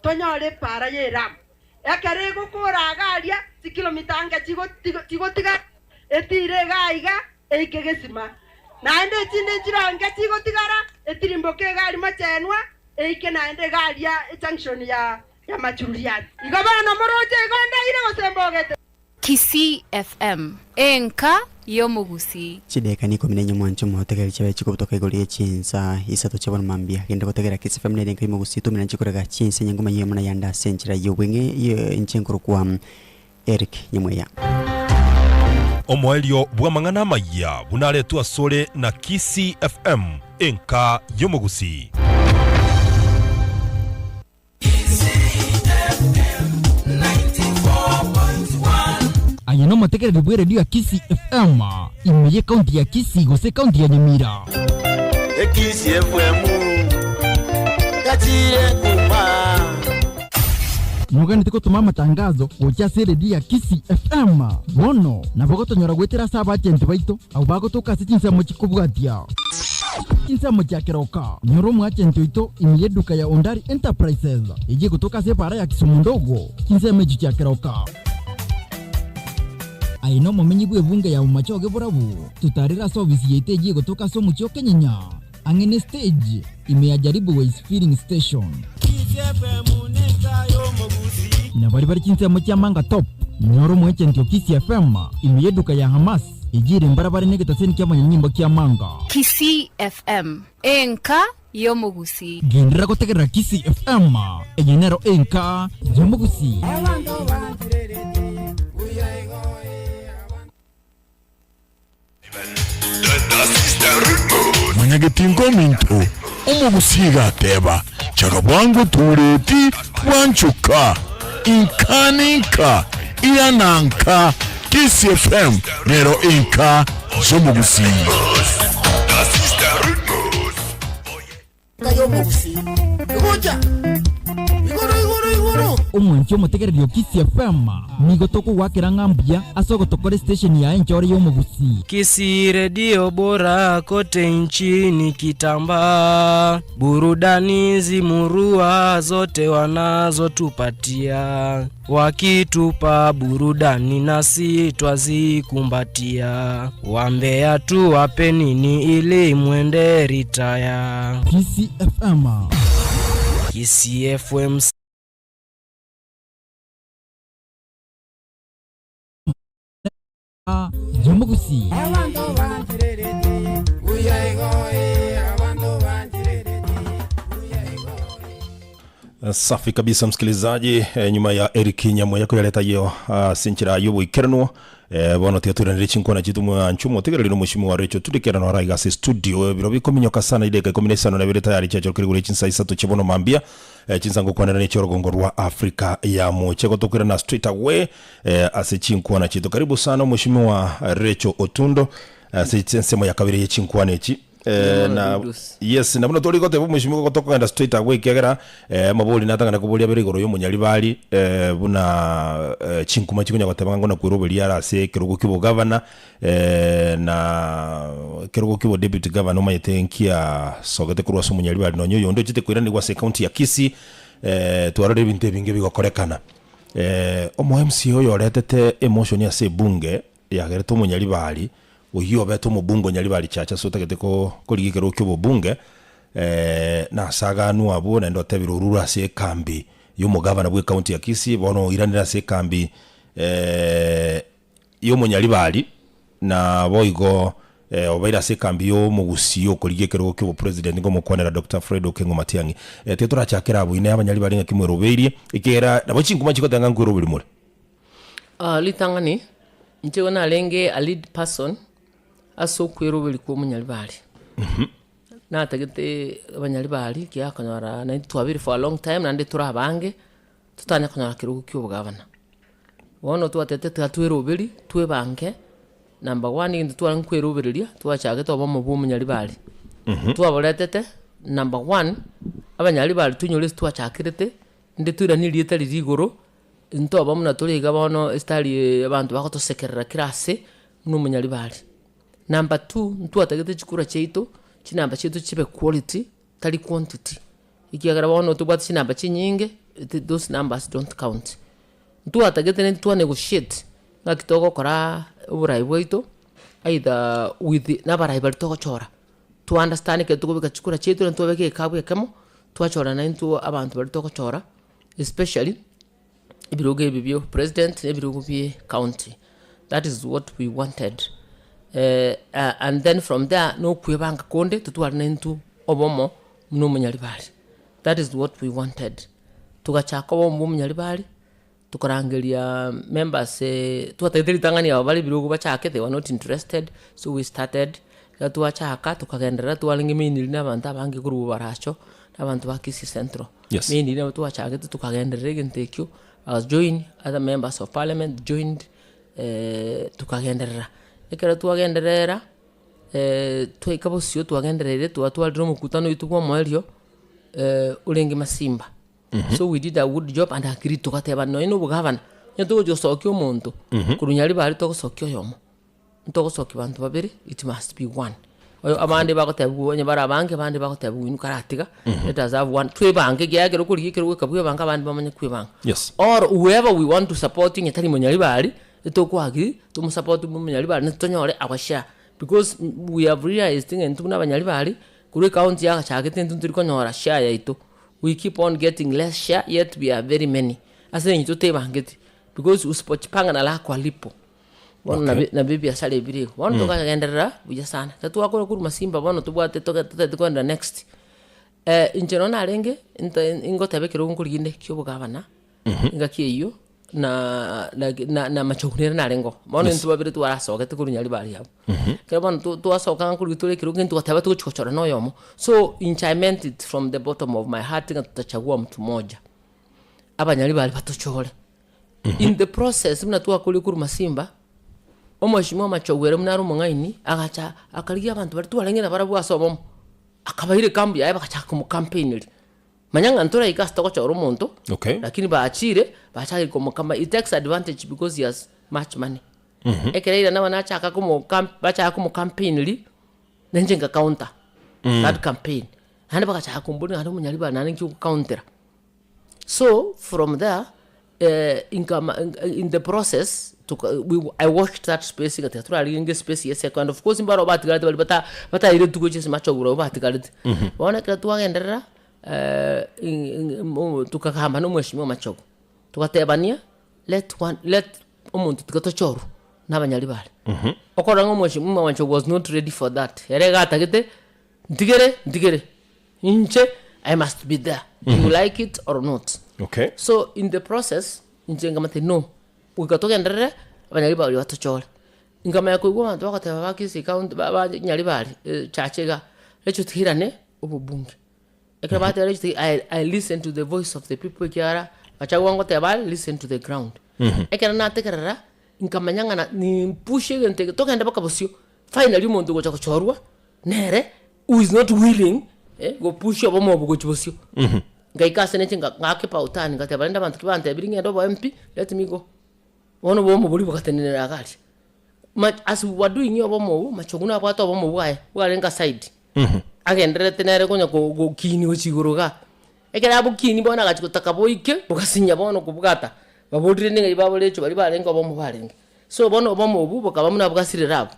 tonyore epaara y'eramu. Ekero egokora iga aria, chikilomita ange chigotigara, etiire iga aiga eike gesima. Naende echinde nchire ange chigotigara, etirimboke iga aria Machenwa, eike naende iga aria ejunction ya Machururiati. Igo bono moroche igo ndaire gose mbogete. Kisii FM, enka y'omogusii. Chidakika ni ikomi na inye mwanche motegereri chiabe chikobutoka igoro ye chinsa isato chia bono mambia. Genda gotegerera Kiss FM nere enka y'omogusii tumera nche korega chinsa enye ngoma y'omo na yande ase enchera y'obweng'e ye inche nkorokwa Eric Nyamweya. Omoerio bw'amang'ana amayia buna aretwe asore na Kisii FM, enka y'omogusii. Aye nomotegereri bw'eredio ya Kisii FM, ime y'ekaunti ya Kisii gose ekaunti ya Nyamira. Ekisi FM gachire kuma. Noganete gotoma amatangazo gocha ase eredio ya Kisii FM. Bono nabo gotonyora goetera ase abagenti baito abwo bagotoka ase chinsemo chikobwatia. Chinsemo chia keroka, nyora omoagenti oito ime y'eduka ya Ondari Enterprises, eyio egotoka ase ebaara ya Kisumu ndogo, chinsemo echio chia keroka. Aye nomomenyi bw'ebunge ya Bomachoge Borabu, totarere ase ofisi yaito eyio egotoka ase omochie o Kenyenya, ang'e ne stage, ime ya Jaribu Ways Filling Station. Na baria bare chinsemo chia Manga Top, nyora omoagenti o Kisii FM ime y'eduka ya Hamas, Eyio ere mbarabare negetaseni ki'amanyanyimbo ki'amanga. Kisii FM, enka y'omogusii. Genderera gotegerera Kisii FM, eye nero enka y'omogusii. Mwanyagetinga ominto, omogusii iga ateba, Chaga bwango tureti bwanchoka, inka ninka, irana nka, Kisii FM nero enka y'omogusii. Omwanchi omotegereri o Kisii FM, nigo tokogoakera ng'a mbuya ase ogotokora estation yaye enchore y'omogusii. Kisii redio bora kote nchini kitambaa, burudani zimurua zote wanazotupatia, wakitupa burudani nasi twazikumbatia, wambea tuwape nini ili mwende ritaya. Kisii FM. Kisii FM. Y'omogusii. Safi kabisa msikilizaji, eh, nyuma ya Eric Nyamweya koyareta yo ah, sinchira yo boikeranwo eh, bono tiga twiranire chinkwana chitu mwanchu motegereri nomoshimi Rachel tudekerano ara iga ase studio biro bikominyoka sana ideka ikomi na isano na ibere tayari chiachoro kere igoro chinsa isato chibono mambia eh, chinsa ngokwanera ne chiorogongo rwa Africa ya moche gotokwirana straight away eh, ase chinkwana chitu karibu sana omoshimiwa Rachel Otundo ase ensemo ya kabere ye chinkwana echi Eh, na yes na buna tori goteba omweshimiwa igo tokogenda straight away ekiagera eh, amabori natang'ana koboria abere igoro ya omonyaribari eh, buna eh, chinkuma chikonya goteba ng'a ngona kweroberia are ase ekerogo kia obogavana eh, na ekerogo kia obodeputy governor omanyete nkiasogete korwa ase omonyaribari nonye oyonde ochete koiranigwa ase ecounty ya Kisii eh, twarorire ebinto ebinge bigokorekana eh, omo MCA oyo oretete emotion ase ebunge yagerete omonyaribari Oyio obete omobunge o Nyaribari Church ase otagete korigia ekerogo ki'obobunge, nase aganwe abwo naende otebire orure ase ekambi y'omogavana bw'ecounty ya Kisii, bono oiranire ase ekambi y'omonyaribari na boigo obeire ase ekambi y'omogusii okorigia ekerogo ki'obopresident ngomokwanera Doctor Fred Okengo Matiang'i. Tiga torachakere abwo ine abanyaribari ng'aki mwerobeirie, ekiagera nabo chinkuma chigoteba ng'a nkweroberi more. Ritang'ani, Inche igo narenge a lead person ase okweroberia kwa omonyaribari. Natagete abanyaribari ekiagera konyora naintwe twabeire for a long time naende tore abange, totanya konyora kerogo kia obogavana. Bono twatebete tiga tweroberie, twebange, number one egento twarenge kwerobereria, twachagete obomo bwa omonyaribari. Twaboretete, number one, abanyaribari tonyore ase twachakerete, inde toiranie erieta riria igoro. Intoba buna tore iga bono esitari eye abanto bagotosekerera kera ase, buna omonyaribari. Number two, ntwatagete chikura chiaito, chinamba chiaito chibe quality, tari quantity. Ekiagera bono tobwate chinamba chinyinge, those numbers don't count. Ntwatagete naende twa negotiate ng'aki togokoraa oborai bwaito, either with na abarai baria togochora, to understand ekero tokobeka chikura chiaito naende twabeka egekabu ekemo, twachora naintwe abanto baria togochora, especially ebirogo ebi bia obopresident na ebirogo bia ecounty, that is what we wanted. And then from there na okwebanga konde totware naintwe obomo buna omonyaribari, that is what we wanted. Togachaka obomo bwa omonyaribari, tokarangeria members twatagete ritang'ani aba bare ebirogo bachake they were not interested, so we started, ekero twachaka tokagenderera twarenge mainly na abanto abange korwa baracho, na abanto ba kisii central. Yes. Mainly nabo twachagete tokagenderera egento ekio, bagajoin other members of parliament joined tokagenderera. Ekero twagenderera, twaika bosio twagendereire twatwarire omokutano oito bwa omoerio, orenge masimba. So we did a good job and agreed togateba nonye na obogavana, onye togochi gosokia omonto, korwa nyaribari togosokia oyomo. Ntogosokia banto babere, it must be one. Oyo abande bagotebiwa onye bare abange abande bagotebiwa inwe karatiga, let us have one, twebange ekiagera ekero okorigia ekero goika bwebange abande bamanye kwebanga. Yes. Or whoever we want to support onye tari monyaribari, etokoagree tomosupport monyaribari na tonyore our share because we have realized ng'a intwe buna abanyaribari, korwa ecounty yagachagete intwe ntori konyora share yaito, we keep on getting less share yet we are very many, ase eng'encho totebangeti because usipochipanga na lako halipo. Bono Okay. nabi nabio ebiasara ebire igo. Bono tokagenderera buya sana. Ekero twakora korwa masimba bono tobwate toge totagete kogenda next, inche nonya narenge nta ingoteba ekerogo nkorigia inde kia obogavana, engaki eywo, na like na na machogu nere narenge oo. Bono Yes. intwe babere twarasogete korwa Nyaribari abwo. Ekero bono to twasoka ng'a nkorigia tore ekerogo gento twateba togochi gochora na oyomo. So inche I meant it from the bottom of my heart ng'a tutachagua mtu moja, abanyaribari batochore. In the process buna twakorire korwa masimba, omweshimiwa Machogu ere buna are omong'aini, agacha akarigia abanto baria twarenge nabarabwo ase obomo, akabaira ekambi yaye bagachaka komocampaigneria. Manya ng'a ntoraika ase togochora omonto, Okay. lakini bachire, bachakire komokama, he takes advantage because he has much money. Ekero airana bono achaka komocamp bachaka komocampaigneria, nainche nka counter that campaign. Naende bagachaka komboria naende omonyaribari naende nki ogocountera. So from there inkama in the process toka we I watched that space ngatiga torarenge space ya eseko and of course mbaro batigarete baria bata batairetwe gochia ase machogoro abwo batigarete. Bono ekero twagenderera tokagamba na omweshimiwa Machogu, togatebania let one let omonto tiga tochorwe na abanyaribare. Okorora ng'a omweshimiwa Machogu was not ready for that, ere iga atagete ntigere ntigere. Inche I must be there you like it or not. Okay. So in the process inche nkamanya no goika togenderere abanyaribari baria batochore. Nkamanya koigwa abanto bagoteba ba Kisii county ba ba Nyaribari chache igaa recho toirane obobunge. Ekero bateba recho toi I I listen to the voice of the people ekiagera gachagua ngoteba are listen to the ground. Ekero nategerera nkamanya ng'a na nimpushe egento eke togende mpaka bosio finally omonto ogocha gochorwa nere who is not willing eh, gopush obomo obo gochia bosio. Ngaika ase neche nga- ng'aka epautani ngateba rende abanto ki bantebirie ng'ende obo MP, let me go. Bono obomo boria bogatenenera iga aria. Ma as we were doing obomo obwo, Machogu nabwate obomo bwaye, bwarenge aside. Agendererete nere konya ko gokinia gochia igoro igaa. Ekero abokinia bono agachia gotaka boike, bogasinya bono kobwata, baborire ning'ai baborecho baria barenge obomo barenge. So bono obomo obwo bokaba buna bwasirire abwo.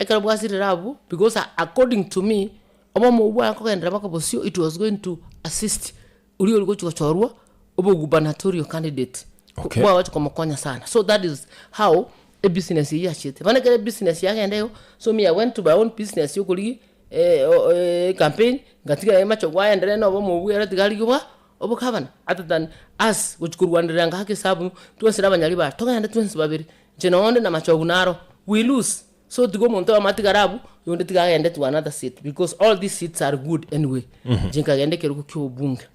Ekero bwasirire abwo, because according to me, obomo obwo bware kogenderera mpaka bosio, it was going to assist oria ori gochi gochorwa obogubernatorial candidate. Okay. Bwagochi komokonya sana. So that is how ebusiness eyio yachiete. Bono ekero ebusiness yagenda igo, so me I went to my own business yokorigia campaign, ngatiga ere machogu aenderee na obomo obwo ere tiga arigie bwa. Obokabana, other than us gochia korwanerera ngaka esabu twensi na abanyaribari togende twensi babere, inche na onde na machogu naro, we lose. So tiga omonto oyomo atigare abwo, oyonde tiga agende to another seat because all these seats are good anyway. Inche nkagenda ekerogo kia obobunge.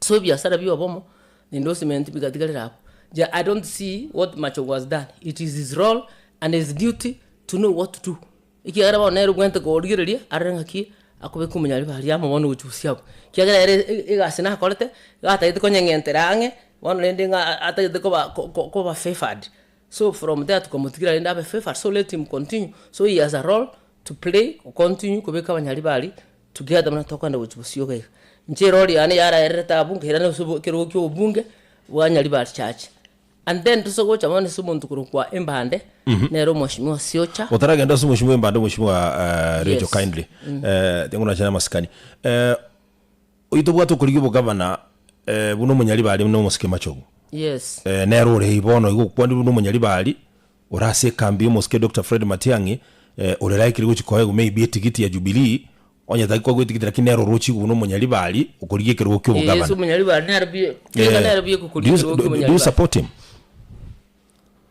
So ebiasara bia obomo na endorsement bigatigarera abwo. Inche I don't see what Machogu has done, it is his role and his duty to know what to do. Ekiagera bono nere obwenerete korigereria arore ng'aki akobeka omonyaribari amo bono gochia bosio abwo. Ekiagera ere egasi nakorete, iga atagete konyeng'entera ang'e, bono rende ng'a atagete koba ko- ko- koba favoured. So from there tukamotigira rende abe favored so let him continue so he has a role to play go continue kobeka abanyaribari together buna tokogenda gochia bosio iga iga. Inche erole yane yaraererete abwo nkairana ase obo ekerogo kia obobunge bwa Nyaribari Church. And then tose gocha bono ase omonto korokwa Embande, nere omweshimiwa Siocha. Otaragenda ase omweshimiwa Embande omweshimiwa Rachel Yes. kindly tiga ngonache namasikani. Oyio tobwate okorigia obogavana buna omonyaribari buna omosike Machogu. Yes. Nere ore ii bono igo okwanire buna omonyaribari ore ase ekambi y'omosike Doctor Fred Matiang'i ore likely gochia koegwa maybe etigiti ya Jubilee onye tari koegwa etigiti lakini nere oroche igwe buna omonyaribari okorigia ekerogo kia Ase obogavana. omonyaribari nere buya, nigo nere buya Do kokoria you, ekerogo kia do, do you omonyaribari. support him?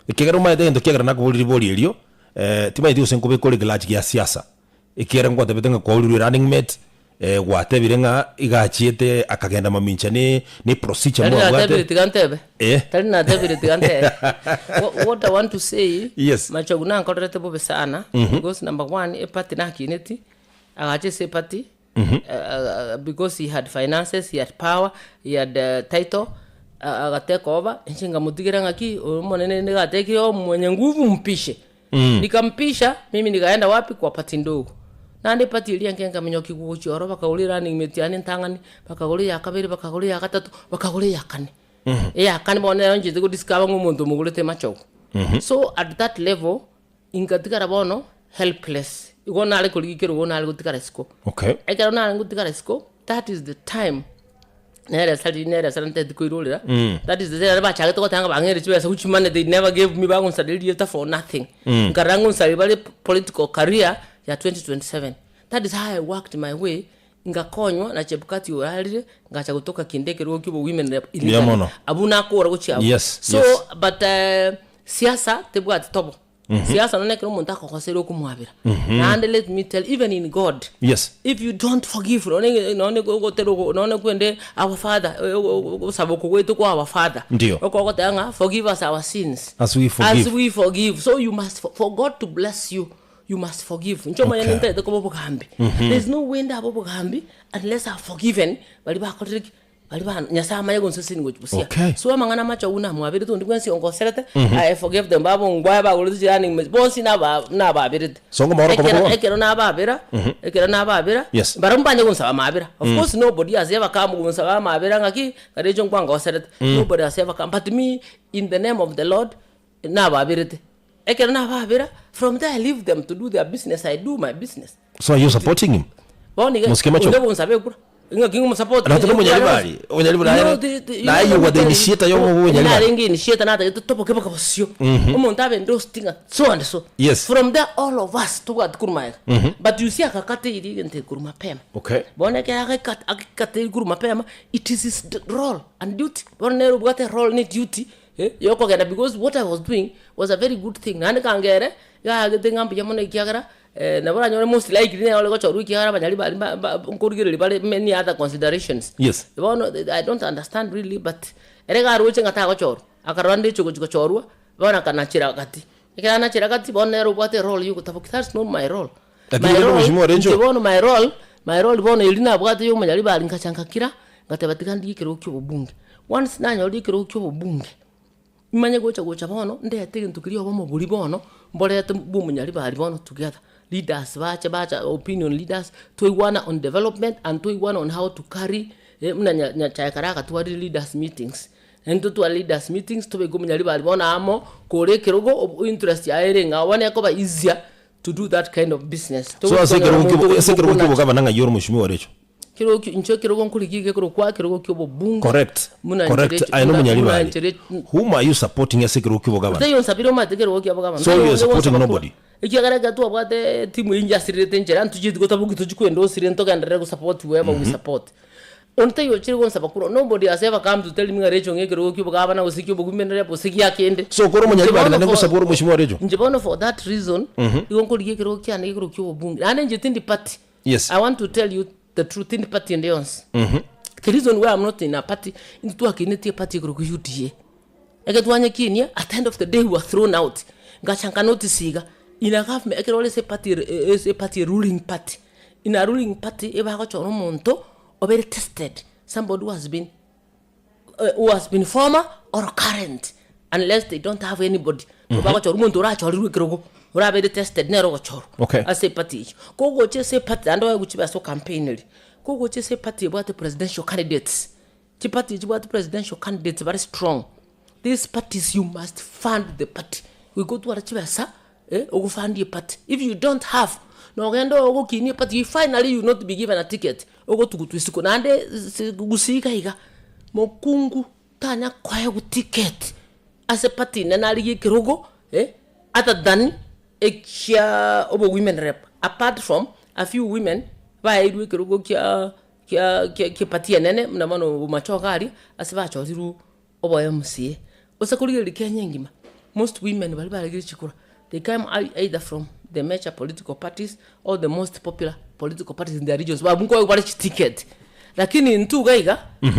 Ekiagera omanyete egento kiagera nakoboria ribori erio, timanyeti gose nkobeka ore clutch gia siasa, ekiagera ngwatebete ng'a kwaorirwe running mate, gwatebire ng'a iga achiete akagenda mamincha ne ne procedure Tari mwabwate. natebire tiga ntebe. Eh. Tari natebire tiga ntebe. Wha- What I want to say, Yes. Machogu nankorerete bobe sana, because number one, eparty nakineti, agacha ase eparty, because he had finances, he had power, he had title, agatake over, inche nkamotigera ng'aki, oyo omonene nigo atekire oo mwenye nguvu mpishe. Nikampisha, mimi nikaenda wapi? Kwa party ndogo. Naende eparty eria enke nkaminyokia gochia oro bakagora erunning mate yane entang'ani, bakagora eya kabere, bakagora eya gatato, bakagora eya kane. Eya kane bono nero nchete godiscover ng'a omonto omogorete machogu. So at that level, Ingatigara bono helpless, igo nare korigia ekerogo nare gotigara isiko. Okay. Ekero nare gotigara isiko, that is the time nere ase riria nere ase nteti koirorera, that is the time bachagete goteba ng'a bang'eire chibesa which money they never gave me bagonsareria rieta for nothing. Nkarora ngonsareria bare political career ya 2027. That is how I worked my way, ngakonywa na Chebukati orarire, ngacha gotoka kinde ekerogo kia obowomen rep Mbuya illegally. mono. Abwo nakora gochia abwo. Yes, So, yes. but siasa tebwati tobo. Siasa nonya ekero omonto akogosera okomwabera. Naende let me tell even in God, Yes. if you don't forgive nonye nonye gotera ogo nonye kwende our father ogosaba oko gwaito kwa our father. Ndio. Okogoteba ng'a forgive us our sins. As we forgive. As we forgive. So you must for God to bless you, you must forgive. Inche omonyene Okay. nintagete koba obogambi. There is no way ndabe obogambi unless I've forgiven baria bakorire ki? Baria ba Nyasaye amanye gonsesenia gochia bosia. Okay. So amang'ana amache agwo namwaberete onde bwensi ongoserete, I forgave them baba ongwae bagorete chirani mezi bonsi naba nababerete. Songa omoro Ekero koboko bono. ekero nababera, ekero nababera, Yes. barabwo mbanye gonsaba amabera. Of course nobody has ever come gonsaba amabera ng'aki, ng'a nkwangoserete. Nobody has ever come, but me in the name of the Lord, nababerete. Ekero nababera, from there I leave them to do their business, I do my business. So are you supporting him? Bono iga, Mosike macho. onde gonsaba ekura, ng'aki ng'omosupport. Naende nomonyaribari, omonyaribari No, naye- the- you naye know, you were the let me tell you, initiator yo obonyaribari. narenge initiator natagete toboke boka bosio. Omonto abe endorsed ng'a so and so. Yes. From there all of us tobwati korwa magega. But you see akakateiri egento eke korwa mapema. Okay. Bono ekero ageka- agekateiri korwa mapema, it is his role and duty. Bono nere obwate role ne duty eh, yokogenda because what I was doing was a very good thing. Naende kangere, yagete ng'a mbuya mono ekiagera nabo oranyore most likely nere ore gochorwa ekiagera abanyari baria mba- mba nkorigereria bare many other considerations. Yes. Bono I don't understand really but ere iga aroche ng'a tagochorwa, akarora ndeche gochi gochorwa, bono akanachera gati. Ekero anachera gati, bono nere obwate erole ya ogotabokia, that's not my role. Lakini My rende role, omweshimiwa Rachel. inche bono my role, my role bono eria nabwate ya omonyaribari ngacha ngakira, ngateba tiga ndigie ekerogo kia obobunge. Once nanyorire ekerogo kia obobunge, Imanye gocha gocha bono, ndete egento keria obomo boria bono, mborete bwa omonyaribari bono together, leaders bache bacha opinion leaders, toigwana on development and toigwana on how to carry buna nya Nyachae kare agatwarire leaders meetings, naende totware leaders meetings tobeke omonyaribari bono amo, kore ekerogo ob interest yaye ere eng'ao, bono ekoba easier to do that kind of business. So ase Togokonyora ekerogo omonto kio ase ekerogo okonacha. kia obogavana ng'ai ore omweshimiwa Rachel? Kerogo ki inche ekerogo nkorigia iga ekorokwa ekerogo kia obobunge. Correct. Buna Correct. nchere Aye buna buna nomonyaribari. nchere Whom are you supporting ase ekerogo kia obogavana? Taiyo nsabire omanyete ekerogo kia obogavana. So Taiyo you are onde supporting gonsaba kura. nobody? Ekiagera ekero twabwate etimu eyio njasirerete enchera ntochieti gotaboki tochi kwendosire ntogenderere gosupport whoever we support. Onde taiyo ochire gonsaba kura, nobody has ever come to tell me ng'a Rachel ng'a ekerogo kia obogavana gose kia obogumenere gose gia kende. So kore Inche omonyaribari bono naende for ngosabore omweshimiwa Rachel? inche bono for that reason, igo nkorigia ekerogo kiane ekerogo kia obobunge. Naende inche tindi party. Yes. I want to tell you the truth tindi party ende yonsi. The reason why I'm not in a party, intwe twakinetie eparty ekorokwa UDA. Ekero twanyekinia, at the end of the day we were thrown out. Ngacha nka notice iga, in a government, ekero ore ase eparty ere ase eparty ruling party, in a ruling party ebagochora omonto obere tested, somebody who has been who has been former or current unless they don't have anybody. Bagochora omonto orachorirwe ekerogo, orabere tested nere ogochorwa Okay. ase eparty eyio. Kogocha ase eparty naende oegwe chibesa ocampainerie, kogocha ase eparty ebwate presidential candidates, chiparty chibwate presidential candidates bare strong, these parties you must fund the party, goika otware chibesa eh, ogofundie eparty. If you don't have, nogenda ogokinia eparty you finally you will not be given a ticket, ogotugutwa isiko naende ase gusii iga iga, mokungu tanya koegwa ticket ase party nene arigie ekerogo eh, other than ekia obo women rep, apart from a few women baeirwe ekerogo kia kia kia party enene buna bono Bomachoge aria, ase bachorirwe obo MCA. Gose korigereria Kenya engima, most women baria baregire chikura, they come either from the major political parties or the most popular political parties in their regions, babu nkoegwa bare chiticket. Lakini intwe iga iga,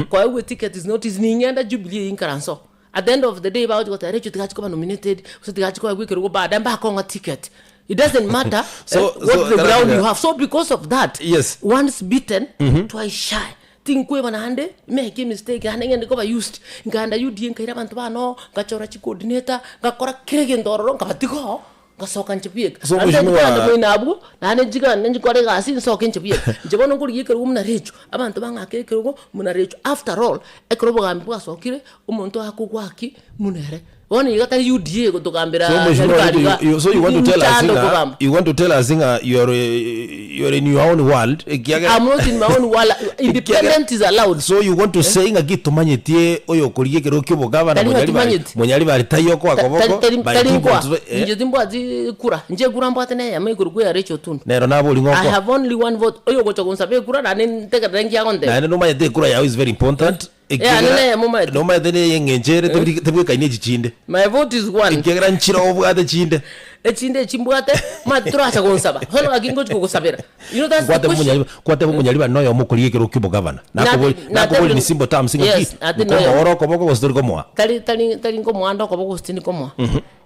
koegwa eticket is not easy, ning'enda Jubilee eywo nkaranse oo, at the end of the day bagochi goteba Rachel tiga achie koba nominated, gose tiga achie koegwa ekerogo baadaye mbakong'a ticket. It doesn't matter So- eh, what so, the ground Karanja- you have. So because of that, Yes. once bitten, twice shy. Tinkweba naende, make emistake naende ng'ende koba used, nkaenda UDA nkaira abanto bane oo, ngachora chicoordinator, ngakora kera egento ororo nkabatiga oo, ngasoka inche bweka. So Naende mheshimiwa- nkoenda moino abwo, naende nchigende nchikore egasi nsoke inche bweka. Inche bono nkorigia ekerogo buna Rachel, abanto bang'akere ekerogo buna Rachel. After all, ekero obogambi bwasokire, omonto akogwa ki buna ere. Bono iga tari UDA egotogambera So mheshimiwa Nyaribari Ruto, iga, you, you, so you want to tell us mchando ng'a okogamba. you want to tell us ng'a you are you are in your own world ekiagera I'm not in my own world. Independent is allowed. So you want to say ng'a ki tomanyetie oyokorigia ekerogo kia obogavana Tari ng'a Monyaribari timanyeti. Monyaribari taiyo okoa Ta- tari- koboko tari- by tari default nkoa. eh. Inche timbwati kura. Inche ekura mbwate neyemo igoro kweyara Rachel Otundo. Nero nabori ng'a I okoa. have only one vote. Oyogocha gonsaba ekura naende ntegerere nki agontebia. Naende nomanyete ekura yao is very important. Ekiagera Ekiagera neye momaete. nomanyete neye eng'encho ere tebiri tebwekaini echi chinde. My vote is one. Ekiagera nchire obwate chinde. Echinde echi mbwate, omanyete toracha gonsaba. Bono gaki ngochi kogosabera. You know that's the Nkwateba question. omonyari nkwateba omonyaribari noyomo okorigia ekero kia obogavana. Nate- Nakobori nakobori natebire- ni simple terms ng'a Yes, ki, ate nkomoa noyomo. ore okoboko gose tori komoa. Tari tari tari nkomoa ande okoboko gose tindi komoa.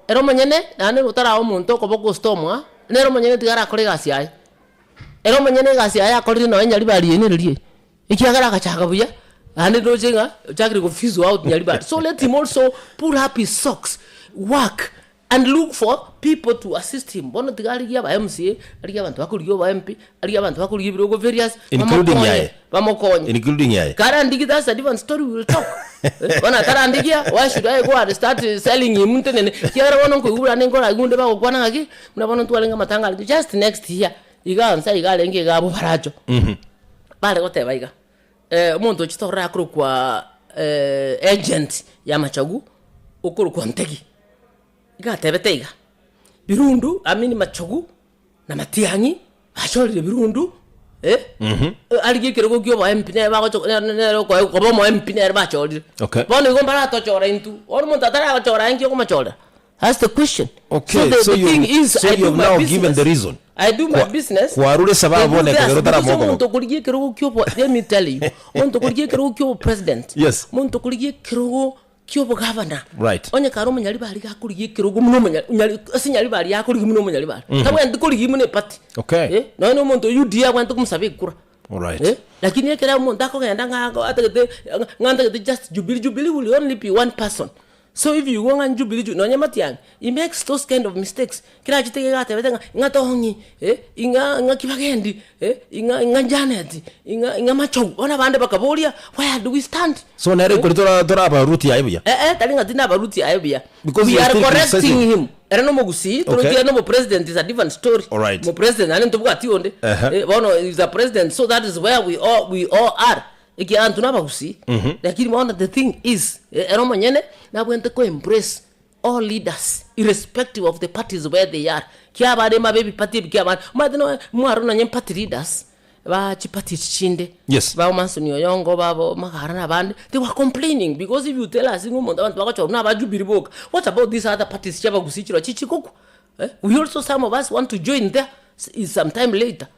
Ere omonyene, naende otarae omonto okoboko gose tomoa, nere omonyene tiga arakore egasi yaye. Ere omonyene egasi yaye akorire nonya nyaribari eye nere riaye. Ekiagera agachaka buya, naende ndoche ng'a ochakire go fizzle out Nyaribari. So let him also pull up his socks, work and look for people to assist him. Bono tiga arigie aba MCA, arigie abanto bakorigia obo MP, arigie abanto bakorigia ebirogo various, Including bamokonye, yaye. bamokonye. Including yaye. Karandigie that's a different story we will talk. Eh, bono atarandigia, why should I go and start selling him ntenene? Ekiagera bono nkoigwa buna nkoragigwa onde bagokwana ng'aki, buna bono ntwarenge amatanga arenge just next year, iga nsa iga arenge iga abwo baracho. Bare goteba iga, omonto ochete ororo akorokwa agent ya Machogu, okorokwa Ntegi, iga atebete iga, Birundu I mean Machogu na Matiang'i bachorire Birundu arigie ekerogo kia obo MP nere bagocha nere okoegwa koba omo MP nere bachorire. Okay. Bono igo mbaratochora intwe, bono omonto ataragochora inki okomochorera? That's the question. Okay, so the, so the you, thing is, so I you do have my now business. given the reason. I do my Kwa- business. kwarure sababu They do one theirs. ekero Because otaramoka omonto okorigia ekerogo kia obo let me tell you omonto okorigia ekerogo kia obopresident Yes. omonto okorigia ekerogo kia obogavana Right. onye kare omonyaribari iga akorigia ekerogo buna omonya nyari ase nyaribari yakorigia buna omonyaribari tabwenereti korigia buna eparty Okay. Eh, nonya na omonto o UDA abwenerete komosaba ekura Alright. Eh, lakini ekero omonto akogenda ng'a ago atagete ng'a ntagete just Jubilee, Jubilee will only be one person. So if you go ng'a Jubilee Ju nonye Matiang'i, he makes those kind of mistakes. Kera achete iga agatebete ng'a ing'a Tong'i, eh, ing'a ing'a Kibagendi, eh, ing'a ing'a Janet, ing'a ing'a Machogu. Bono abande bakaboria, where do we stand? So nere ekori tora toraba route yaye buya. Eh eh, tari ng'a tinabaruti aye buya. Because We you are are still correcting criticizing. him. Ere nomogusii, Okay. torochi ere nomopresident is a different story. Alright. Mopresident naende ntobwati onde. Ehe. Eh, bono is a president, so that is where we all, we all are. Ekiagera intwe nabagusii. Lakini bono the thing is, eh, ere omonyene nabwenerete ko embrace all leaders irrespective of the parties where they are. Kiabare mabe ebiparty ebi kiabare, omanyete nonya mwarora nonye party leaders, ba chiparty echi chinde, Yes. ba Amason Oyongo, babo Magara na abande, they were complaining because if you tell us ng'a omonto abanto bagochorwa na aba Jubilee boka, what about these other parties chia abagusii chirochio chigokwa? Eh, we also some of us want to join there s- sometime later.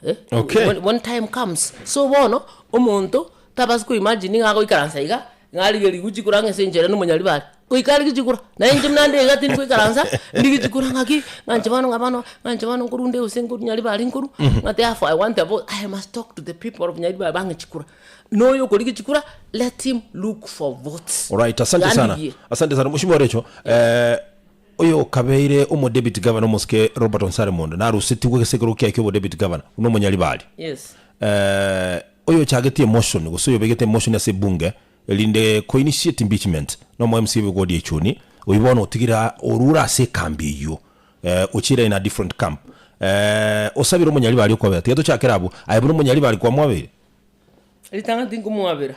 Eh, Okay. when, when time comes. So bono, omonto tabasi koimagine ng'a agoikaransa iga, ng'a arigerie gochikura ng'a ase enchera na omonyaribari. Goika arige chikura, na inche buna nde iga tindi goikaransa, ndige chikura ng'aki, ng'a inche bono ng'a bono, ng'a inche bono nkorwa nde gose nkorwa Nyaribari nkorwa, ng'a therefore I want a vote, I must talk to the people of Nyaribari bang'e chikura. Na oyo okorigia chikura, let him look for votes. Alright, asante sana. Yandigie. Asante sana. Mheshimiwa Recho, eh, Oyo okabeire omodeputy governor omosike Robert Onsare Mondo narusetigwe egesekero kiaye kia obodeputy governor buna omonyaribari. Yes. Eh, oyo ochagetie emotion gose oyobegete emotion ase ebunge erinde ko initiate impeachment na omo MCA bwe ward ya Ichuni oyio bono otigire orure ase ekambi eyio eh, ochire in a different camp eh, osabire omonyaribari okobera tiga tochakere abwo aye buna omonyaribari kwamwabeire? Ritang'ani tinkomwabera.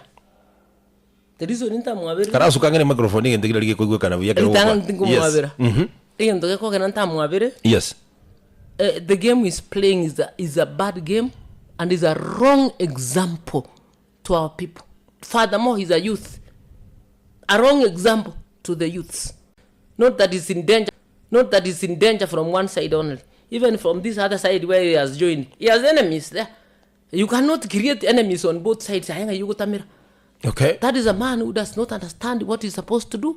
The reason ntamwaberire. Karasuka ang'e ne microphone egento keria gekoigwekana buya ekero Ritang'ani ogokwana. tinkomwabera. Yes. Mhm. Egento gekogera ntamwabere. Yes. Eh, the game he's playing is a, is a bad game and is a wrong example to our people. Furthermore, he's a youth. A wrong example to the youths. Not that he's in danger, not that he's in danger from one side only. Even from this other side where he has joined, he has enemies there. You cannot create enemies on both sides. Aye ng'ai ogotamera. Okay. That is a man who does not understand what he's supposed to do.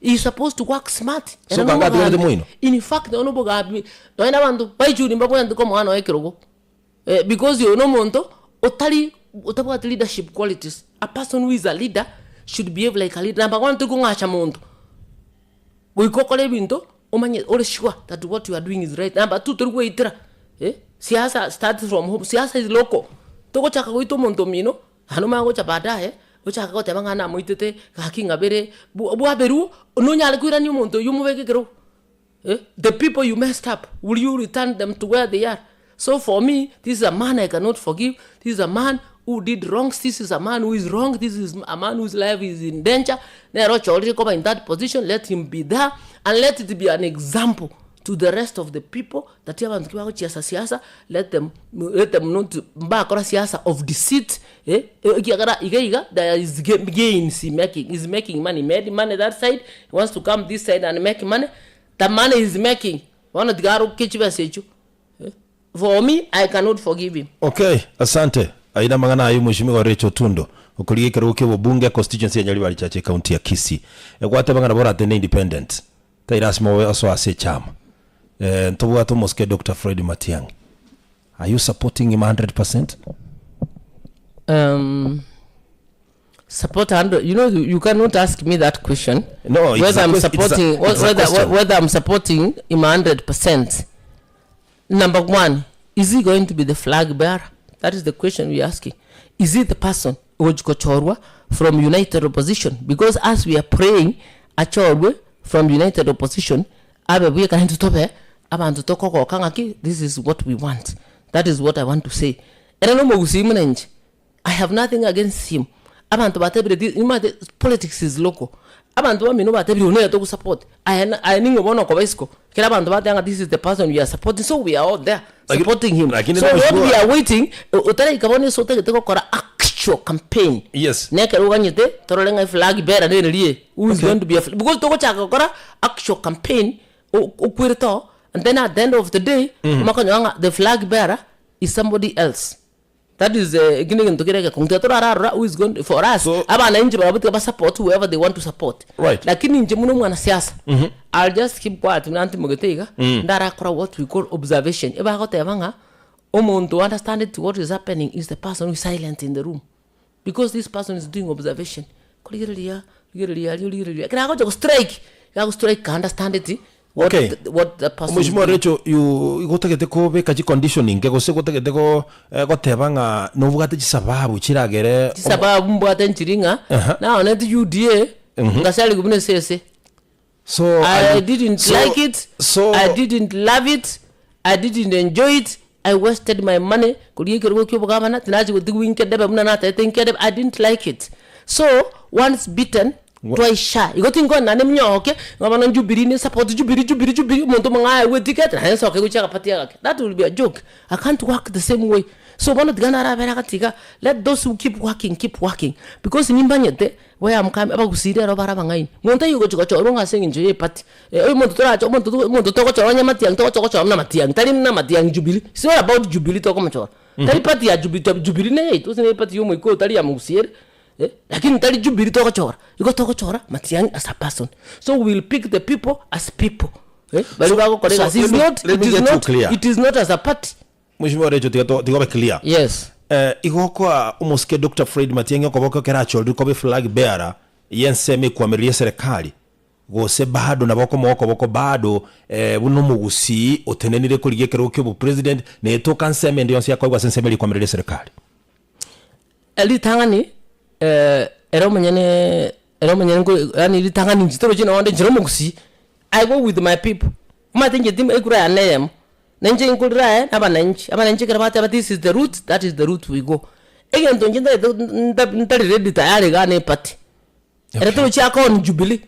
He's supposed to work smart. So Ere kanga atigarete nomogambi. moino? In fact, nonya obogambi, nonya na abanto baichuni mbabwenerete komoa nonya ekerogo. Eh, because oyo na omonto otari otabwati leadership qualities. A person who is a leader should behave like a leader. Number one, tori kong'acha monto. Goika okore ebinto omanye ore sure that what you are doing is right. Number two, tori goetera eh, siasa starts from home, siasa is local. Togochaka goita omonto omino, naende omanye gocha baadaye, ochake goteba ng'a namoitete, gaki ng'abere, bwa bwaberwe, nonyare koirania omonto oywo omobeke ekerogo eh, the people you messed up, will you return them to where they are? So for me, this is a man I cannot forgive, this is a man who did wrongs, this is a man who is wrong, this is a man whose life is in danger, nere ochorire koba in that position, let him be there and let it be an example to the rest of the people that abanto ki bagochiesa siasa, let them, let them not mbakora siasa of deceit eh, ekiagera iga iga there is gains he making, he's making money, he made money that side, he wants to come this side and make money, the money he's making, bono tiga aroke chibesa echio. For me, I cannot forgive him. Okay, asante. Ayio namang'ana ayio Mheshimiwa Rachel Otundo, okorigia ekerogo kia obobunge constituency ya Nyaribari Chache ecounty ya Kisii. Egwateba ng'a nabo oratende independent, tai lasima obe osoe ase echama. Eh, ntobwate omosike Doctor Fred Matiang'i. Are you supporting him 100%? Um, support 100 you know you, you cannot ask me that question No, it's whether a i'm ques- it's a- supporting it's a whether, question. whether i'm supporting him 100% number one is he going to be the flag bearer that is the question we're asking is he the person ogochorwa from united opposition because as we are praying achorwe from united opposition abe bweka intwe tobe abanto tokogoka ng'aki this is what we want that is what i want to say ere nomogusii buna inche I have nothing against him abanto batebire thi nimanyete politics is local abanto bamino batebire oyo nere togosupport aye na aye ning'o bono okoba isiko ekero abanto bateba ng'a this is the person we are supporting so we are all there supporting him lakini so what nabwo- we are waiting o- otaraika bono ase otagete gokora actual campaign Yes. nekero oganyete torore ng'a eflag bearer nere riria who is going to be a flag because togochaka gokora actual campaign o- okwerete oo and then at the end of the day omakonyora ng'a the flag bearer is somebody else. That is eh, ekio negento kere egekong'u. Tiga torararora who is going to, for us, abananchi barabwo tiga ba support whoever they want to support. Right. Lakini inche buna omwanasiasa, I'll just keep quiet buna ntimogete iga, ndarakora what we call observation. Ebagoteba ng'a, omonto understandeti what is happening is the person who is silent in the room. Because this person is doing observation. Korigereria, rigereria aria, origereria. Ekero agocha go strike, iga ago strike understandeti what, Okay. the, what the person is Omweshimiwa doing. Rachel, you igo otagete kobeka chicondition inke gose igo otagete go eh, goteba ng'a nobwate chisababu chiragere omo- Chisababu mbwate nchiri ng'a Aha. naoneti UDA ngasarigwa buna esese. So I are you- didn't so- like it. so I didn't love it. I didn't enjoy it. I wasted my money koria ekerogo kia obogabana tinachi gotigwa inkedebe buna natete inkedebe I didn't like it. So once bitten Wa- twice shy. Igo tinkonyora naende minyoke ng'a bono Jubilee ne support Jubilee Jubilee Jubilee omonto omong'ao aegwe eticket naende nsoke gochia agaparty agake. That will be a joke. I can't work the same way. So bono tiga narabere agati iga let those who keep working keep working because nimbanyete Where am coming abagusii rero bare abang'aini. Monto oyio ogochia gochorwa ng'a ase eng'encho ya eparty, eh, omonto torache omonto to omonto togochora onye matiang'i togocha gochora buna matiang'i, tari buna matiang'i jubilee, it's not about jubilee tokomochora. Tari party ya jubilee to jubilee neye yaito gose ne eparty ya omoika tari ya mogusii ere, eh, lakini tari jubilee togochora, igo togochora matiang'i as a person. So we will pick the people as people, eh, baria So- bagokora so egasi. let It's me- not, let it me is get you not, clear. it is not as a party. Mheshimiwa Rachel tiga to- tiga obe clear. Yes. Eh, igo okoa omosike Doctor Fred Matiang'i okoboko ekero achorire koba eflag bearer y'ensemo ekwamereri y'eserekari. Gose bado nabo okomoa okoboko bado eh, buna omogusii otenenire korigia ekerogo kia obopresident, na etoka nsemo ende yonsi yakoegwa ase ensemo eria ekoamerera eserekari. Ritang'ani ere omonyene ere omonyene nko yaani ritang'ani inche torochi nonde inche na omogusii, I go with my people, omanyete inche tim ekura yane eyemo, na inche nkorire aye na abananchi, abananchi ekero bateba this is the route, that is the route we go. Egento inche ntagete nta ntari ready tayari igaa na eparty. Ere torochi akon Jubilee.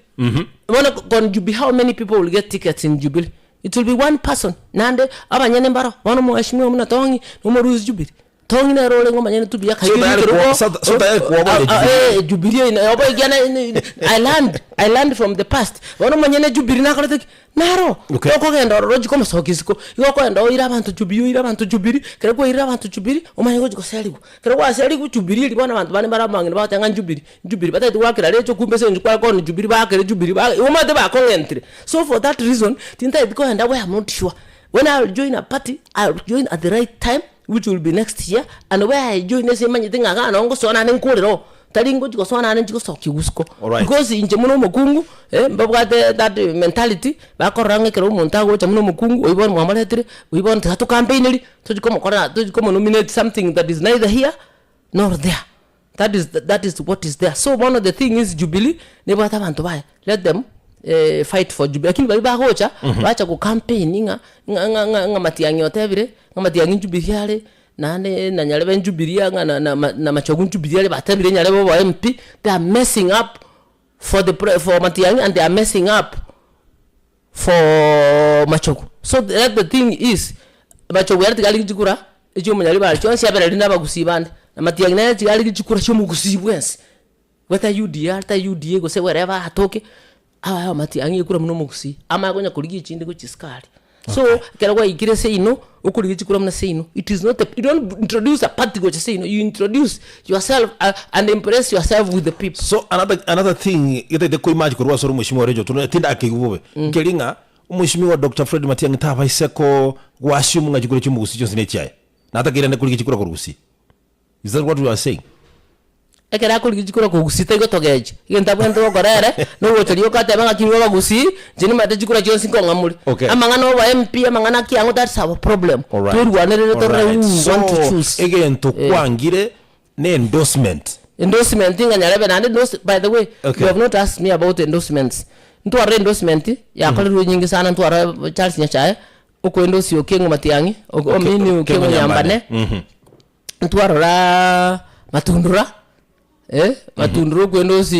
Bono kon Jubilee how many people will get tickets in Jubilee? It will be one person. Naende abanyene mbaro, bono omweshimiwa buna Tong'i, nomorusia Jubilee. Tong'i nere orenge omonyene tu buya So tayari kuo- so- so tayari kuoboa Jubilee. Jubilee eye obo ekiagera I learned, I learned from the past. Bono omonyene Jubilee nakorete ki? Naro, Okay. okogenda ororo ochie komosokia isiko, igo okogenda oire abanto Jubilee oire abanto Jubilee, ekero kwairire abanto Jubilee, omanye gochia goserigwa. Ekero gwaserigwe Jubilee eria bono abanto bande mbare abang'ina bagoteba ng'a Jubilee, Jubilee, batagete goakera recho kumbe ase eng'encho kware koonia Jubilee baakere Jubilee ba igo omanyete bakong'entire. So for that reason, tintageti kogenda where am not sure. When I will join a party, I will join at the right time which will be next year, and where I join ase manyete ng'a igaa noo ngosoa naende nkorere oo, tari ngochi gosoa naende nchi gosokia isiko. Alright. Because inche buna omokungu, mbabwate that mentality, bakorora ng'a ekero omonto agocha buna omokungu, oyio bono mwamoretire, oyio bono tiga tocampainerie, tochi komokorera tochi komonominate something that is neither here nor there. That is that is what is there. So bono the thing is Jubilee nebwate abanto baye, let them fight for Jubilee. Lakini baria bagocha, bacha go campaign ng'a ng'a ng'a ng'a ng'a Matiang'i otebire, ng'a Matiang'i Jubilee are, naende na Nyarebe Jubilee ng'a na na na Machogu Jubilee are, batebire Nyarebe obo MP, they are messing up for the pre for Matiang'i and they are messing up for Machogu. So that the thing is, Machogu ere tiga arige chikura echia omonyaribari chionsi abere rinde abagusii bande, na Matiang'i nere tiga arige chikura chia omogusii bwensi, whether UDA are tari UDA gose wherever atoke, abae Matiang'i ekura buna omogusii, amanye konya korigia echinde gochia sukari. So, ekero gwaikire seino, okorigia chikura buna seino, it is not a you don't introduce a party gocha seino, you introduce yourself and impress yourself with the people. So another, another thing getagete koimachi korwa ase ore omweshimiwa Rachel Otundo, tindakeigu bobe, nkeri ng'a omweshimiwa Doctor Fred Matiang'i tabaise ko goassume ng'a chikura chi'omogusii chionsi nechiaye, natakeire ande korigia chikura korwa Gusii. Is that what you are saying? Ekero akorigia chikura korwa Gusii taigotogecha, egento abwenerete gokora ere, nogocha rioka atebe ng'aki inwe abagusii, inche nimanyete chikura chionsi nkong'a more. Okay. Amang'ana obo MP, amang'ana ki ang'o that's our problem. Alright. Twerwanerere torore Alright. who we want to So choose. egento Eh. kwangire ne endorsement. Endorsement ng'a nyarebe naende endos by the way, Okay. you have not asked me about endorsements. Ntwarore endorsement, yakorerwe enyinge sana ntwarore Charles Nyachae, okoendosia Okengo Matiang'i, ok- omini Okengo Nyambane. Ntwarora matundura, eh, matundura okwendosi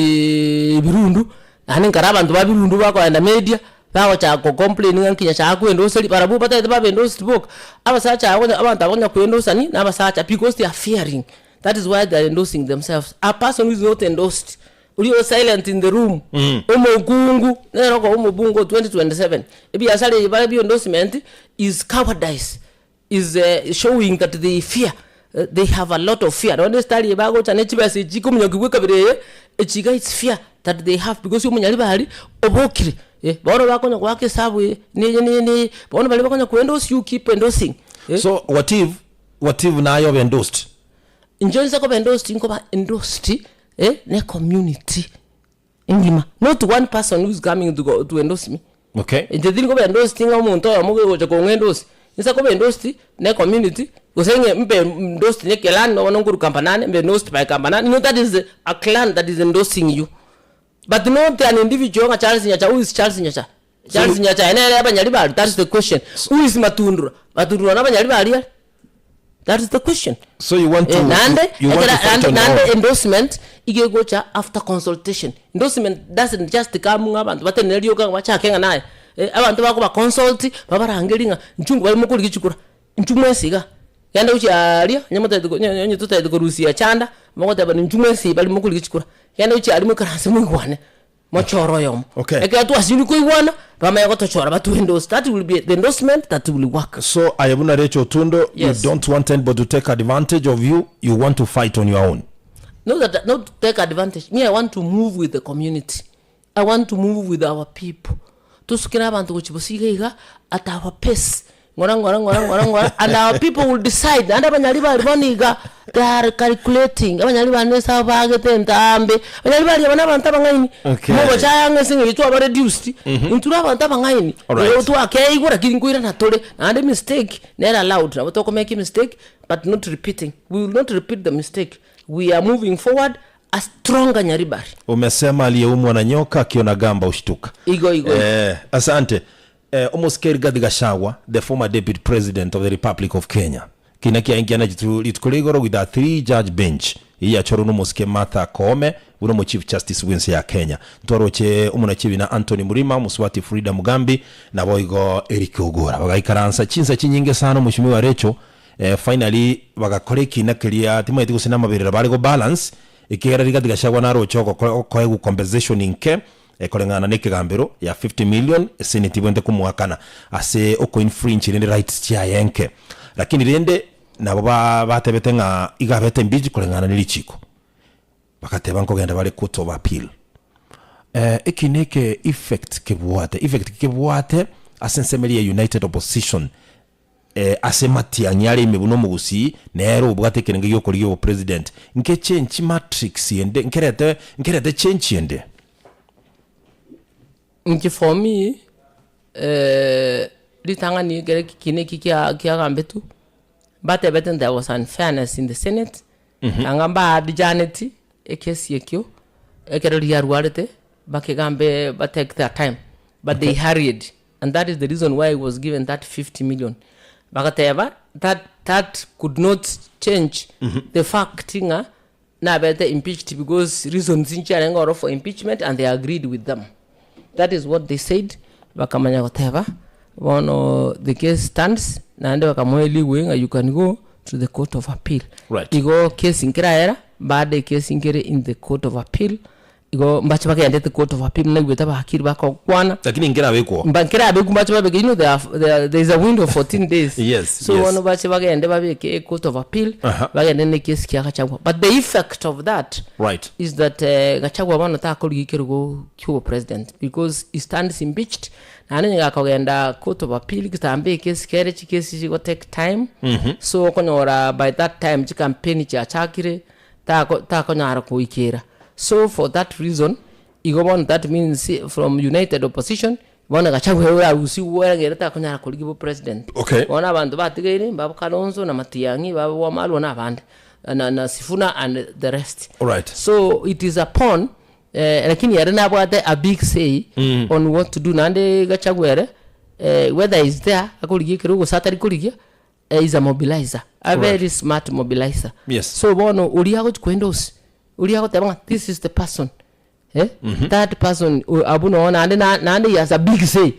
ebirundu, naende nkare abanto ba birundu bakoenda media, bagochaka gocomplain ng'a nki nyasae akoendoseria, barabwo batagete babe endorsed boka, abasacha aba konya abanto aba konya koendosani na abasacha because they are fearing, that is why they are endorsing themselves. A person who is not endorsed, oria ore silent in the room, omokungu, nere okoba omobunge o 2027, ebiasara ebi bare bia endorsement is cowardice. is showing that they fear, they have a lot of fear. Nonye esitari eye bagocha ne chibesa echi chikominyokia ekabira eye, echi iga it's fear that they have because omonyaribari obokire eh, bono bakonya goaka esabu eye, neye neye neye, bono baria bakonya ko endorse you keep endorsing eh. So what if, what if naye obe endorsed? Inche nse koba endorsed nkoba endorsed eh, ne community engima, not one person who is coming to go to endorse me. Okay. Inche tindi koba endorsed ng'a omonto oyomo ogocha kong'a endorse, inse koba endorsed ne community, gose ng'e mbe endorsed ne eclan bono nkorwa kambanane, mbe endorsed by kambanane, you know that is a clan that is endorsing you. But not an individual ng'a Charles Nyacha, who is Charles Nyacha? Charles Nyacha nere abanyaribari, that is the question. Who is Matundura? Matundura nabanyaribari are? That is the question. So you want to, Eh, naende you want to ekera- fight naende on your naende own. endorsement iga egocha after consultation. Endorsement doesn't just come ng'a abanto batenene rioka ng'a bachake ng'a naye. Eh, abanto bakoba consult, babarangerie ng'a inchuo bare mokorigia chikura, inchuo mwensi igaa. Genda gochia aria, onye motagete ko onye onye totagete korusia chanda, mogoteba inchuo mwensi bari mokorigia chikura. Genda gochia aria moikaranse moigwane. Mochoro oyomo. Okay. Ekero twasinyire koigwana, bamanye gotochora batwe endorse. That will be the endorsement that will work. So aye buna Rachel Otundo, Yes. you don't want anybody to take advantage of you, you want to fight on your own. Not that, not to take advantage. Me, I want to move with the community. I want to move with our people. Tosukere abanto gochia bosio iga iga at our pace. Ng'ora ng'ora ng'ora ng'ora ng'ora and our people will decide naende abanyaribari bono iga they are calculating abanyaribari nese abagete entambe abanyaribari aba na abanto abang'aini Okay. mogochaya ng'a ase eng'encho twaba reduced intwe tore abanto abang'aini Alright. igo twakeigwa lakini nkoirana tore naende mistake nere allowed nabo toko make mistake but not repeating we will not repeat the mistake we are moving forward a stronger Nyaribari. Umesema aliyeumwa na nyoka akiona gamba hushtuka. Igo igo igo. Eh, asante. Eh, omosike Rigathi Gachagua, the former deputy president of the Republic of Kenya. Kina kiaye nkiana chitu rituko ria igoro with a three judge bench eyachorwa nomosike Martha Koome buna omo chief justice bwense ya Kenya. Ntwaroche omonachibi na Anthony Mrima, omosubati Frida Mugambi naboigo Eric Ogora. Bagaikaransa chinsa chinyinge sana omoshimiwa Rachel eh, finally bagakora ekina keria timaeti gose namaberera bare go balance ekiagera Rigathi Gachagua naroche ogokora okoegwa compensation nke Ekoreng'ana nekegambero ya 50 million eseneti ebwenerete komoakana ase oko infringe rende rights chiaye enke. Lakini rende nabo ba batebete ng'a iga abete impeach koreng'ana ne richiko. Bagateba nkogenda bare court of appeal. Eh, eki neke effect kebwate, effect ki kebwate ase ensemo eria ya united opposition eh, ase matiang'i are ime buna omogusii nere obwate ekerenge giokorigia obopresident. Nke change matrix ende, nkerete nkerete change ende. Inche for me, ritang'ani ekere ekina eki kia kiagambetwe, mbatebete there was unfairness in the senate, anga mba adjourneti ekesi ekio, ekero riarwarete, bakegambe ba take their time, but they hurried. And that is the reason why he was given that 50 million. Bagateba that that could not change the fact ng'a nabete impeached because reasons nchiarenge oro for impeachment and they agreed with them. That is what they said. Bakamanya goteba bono the case stands naende bakamoa leeway ng'a you can go to the court of appeal. Right. Igo case nkeraera bado ecase nkere in the court of appeal Igo mbache bagendete court of appeal naigwete abakiri bakokwana. Lakini nkerabekwo. Mba nkerabekwo mbache babeke you know there are, there are, there is a window of 14 days. Yes, So yes. bono bache bagende babeke court of appeal Aha. bagende ne case kia Gachagua. But the effect of that Right. is that uh, Gachagua bono takorigia ekerogo kia president because he stands impeached naende onye gakogenda court of appeal kitambe ekesi kere chikesi chigo take time so okonyora by that time chikampeni chiachakire tako takonyara koikera so for that reason igo bono that means from united opposition bono Gachagua ere orarusigwe ere takonyara korigia bo president Okay. bono abanto batigaire mbabo Kalonzo na Matiang'i babo Wamalwa na abande na, na Sifuna and the rest Alright. so it is upon eh, lakini ere nabwate a big say mm. on what to do naende Gachagua ere eh, whether is there akorigia ekerogo gose atari korigia eh, is a mobilizer a very smart mobilizer Yes. so bono oria agochi koendorse oria agoteba ng'a this is the person eh? that person o- abwo noo naende na- naende he has a big say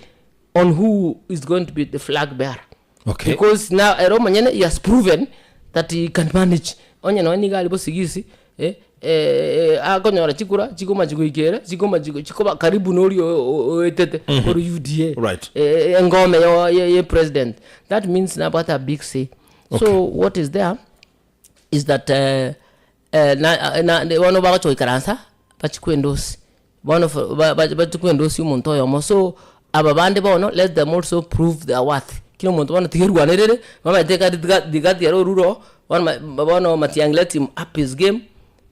on who is going to be the flag bearer Okay. because now ere omonyene he has proven that he can manage onye nonye niga ari bosigisi eh, eh, akonyora chikura chikoma chigoikera chikoma chigo- chikoba karibu na oria o- o- oetete ore UDA Right. eh, engome yo- ye, ye president that means nabwate a big say so what is there is that uh, uh, na, na, na, bono bagocha goikaransa bachikwendosi bono fo- ba- ba- bachikwendosi omonto oyomo so aba bande bono let them also prove their worth kila omonto bono tiga erwanerere bamaete kari tiga tiga tiga oruro bono ma- bono Matiang'i let him up his game